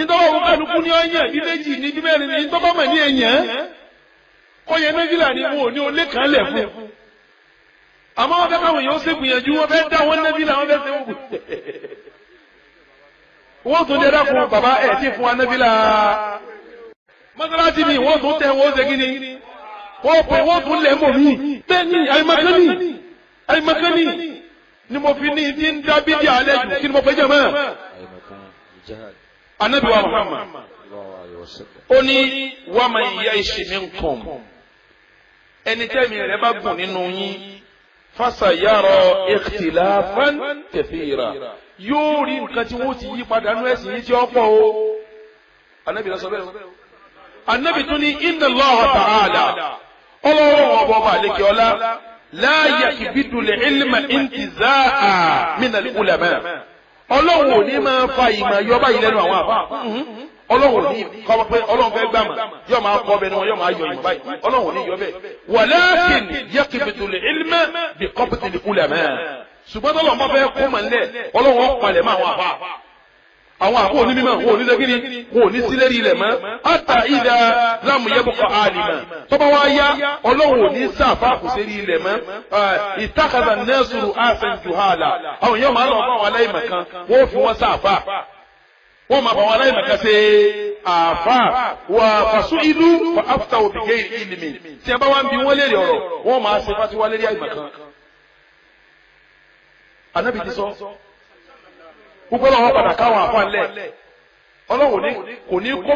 Ìtọ́wọ́ òun kálukú ní ọ̀yàn bí méjì ní bí mẹ́rin ní ìtọ́bọ̀ mọ̀ ní ẹ̀yàn. Kọ́yẹ nẹ́fìlà ni wọn ò ní olé kan lẹ̀ fún. Àmọ́ wọ́n fẹ́ káwọn èèyàn ṣe gbìyànjú, wọ́n fẹ́ dá wọn nẹ́fìlà, wọ́n fẹ́ ṣe wọ́n. Wọ́n tún dẹ́rẹ́ fún bàbá ẹ̀ tí fún wa nẹ́fìlà. Mọ́sálásí mi wọ́n tún tẹ wọ́n ṣe kí ni? Wọ́n pè wọ́n tún lẹ̀ mọ̀ mí. Bẹ́ẹ̀ni àyèmọ̀kánì àyèmọ̀kánì ni mo fi ní ti ń dá bídí alẹ́ jù, kí ni mo fẹ́ jẹ́ mọ́. Anabi wa Muhammad ó ní wa man ya'ish minkum, ẹni tẹ́mi rẹ̀ bá gùn nínú yín, fasayara ikhtilafan kathira, yóò rí nǹkan tí wọ́n ti yí padà nú ẹ̀sìn yìí tí ó pọ̀ o. Anabi lọ sọ bẹ́ẹ̀ o. Anabi tún ní inna Allaha ta'ala, ọlọ́run ọba ọba àlekè ọlá, la yakbidu al-ilma intiza'a min al-ulama, ọlọ́run ò ní máa fa ìmọ̀ yọ báyìí lẹ́nu àwọn àfa. Ọlọ́run ò ní kọ́ pé ọlọ́run fẹ́ gbàmọ̀ yọ máa kọ́ bẹ́ẹ̀ ni wọn yọ máa yọ ìmọ̀ báyìí, ọlọ́run ò ní yọ bẹ́ẹ̀. Walakin yakbidu al-ilma bi qabdi al-ulama, ṣùgbọ́n tọ́lọ̀ máa fẹ́ kó mọ̀ nílẹ̀, ọlọ́run ó palẹ̀ mọ́ àwọn àfa. Àwọn àfọ onímọ̀ wọn ò ní sẹ́kìnì, wọn ò ní sílẹ̀rì ilẹ̀ mọ́, àtà ìdá lámù yẹ́bùkọ̀ àlìmọ̀ tọ́ba wa yá, ọlọ́run ò ní sáfà kò sérí ilẹ̀ mọ́. Ìtàkàtà nẹ́sùrù àṣẹ juhala, àwọn èèyàn máa lọ fún àwọn aláìmọ̀ kan, wọ́n fi wọ́n sáfà, wọ́n máa fọ àwọn aláìmọ̀ kan ṣe àfà wà fàṣú ìlú fà áfítà òbíkẹ́ ìlìmì. Tí a bá wá ń bi wọ́n léèrè ọ̀rọ̀, wọ́n máa ṣe fatiwa lérí àìmọ̀ kan. Ànábì ti sọ gbogbo ọlọ́wọ́ padà káwọn àfa ńlẹ̀, ọlọ́wọ́ kò ní kó.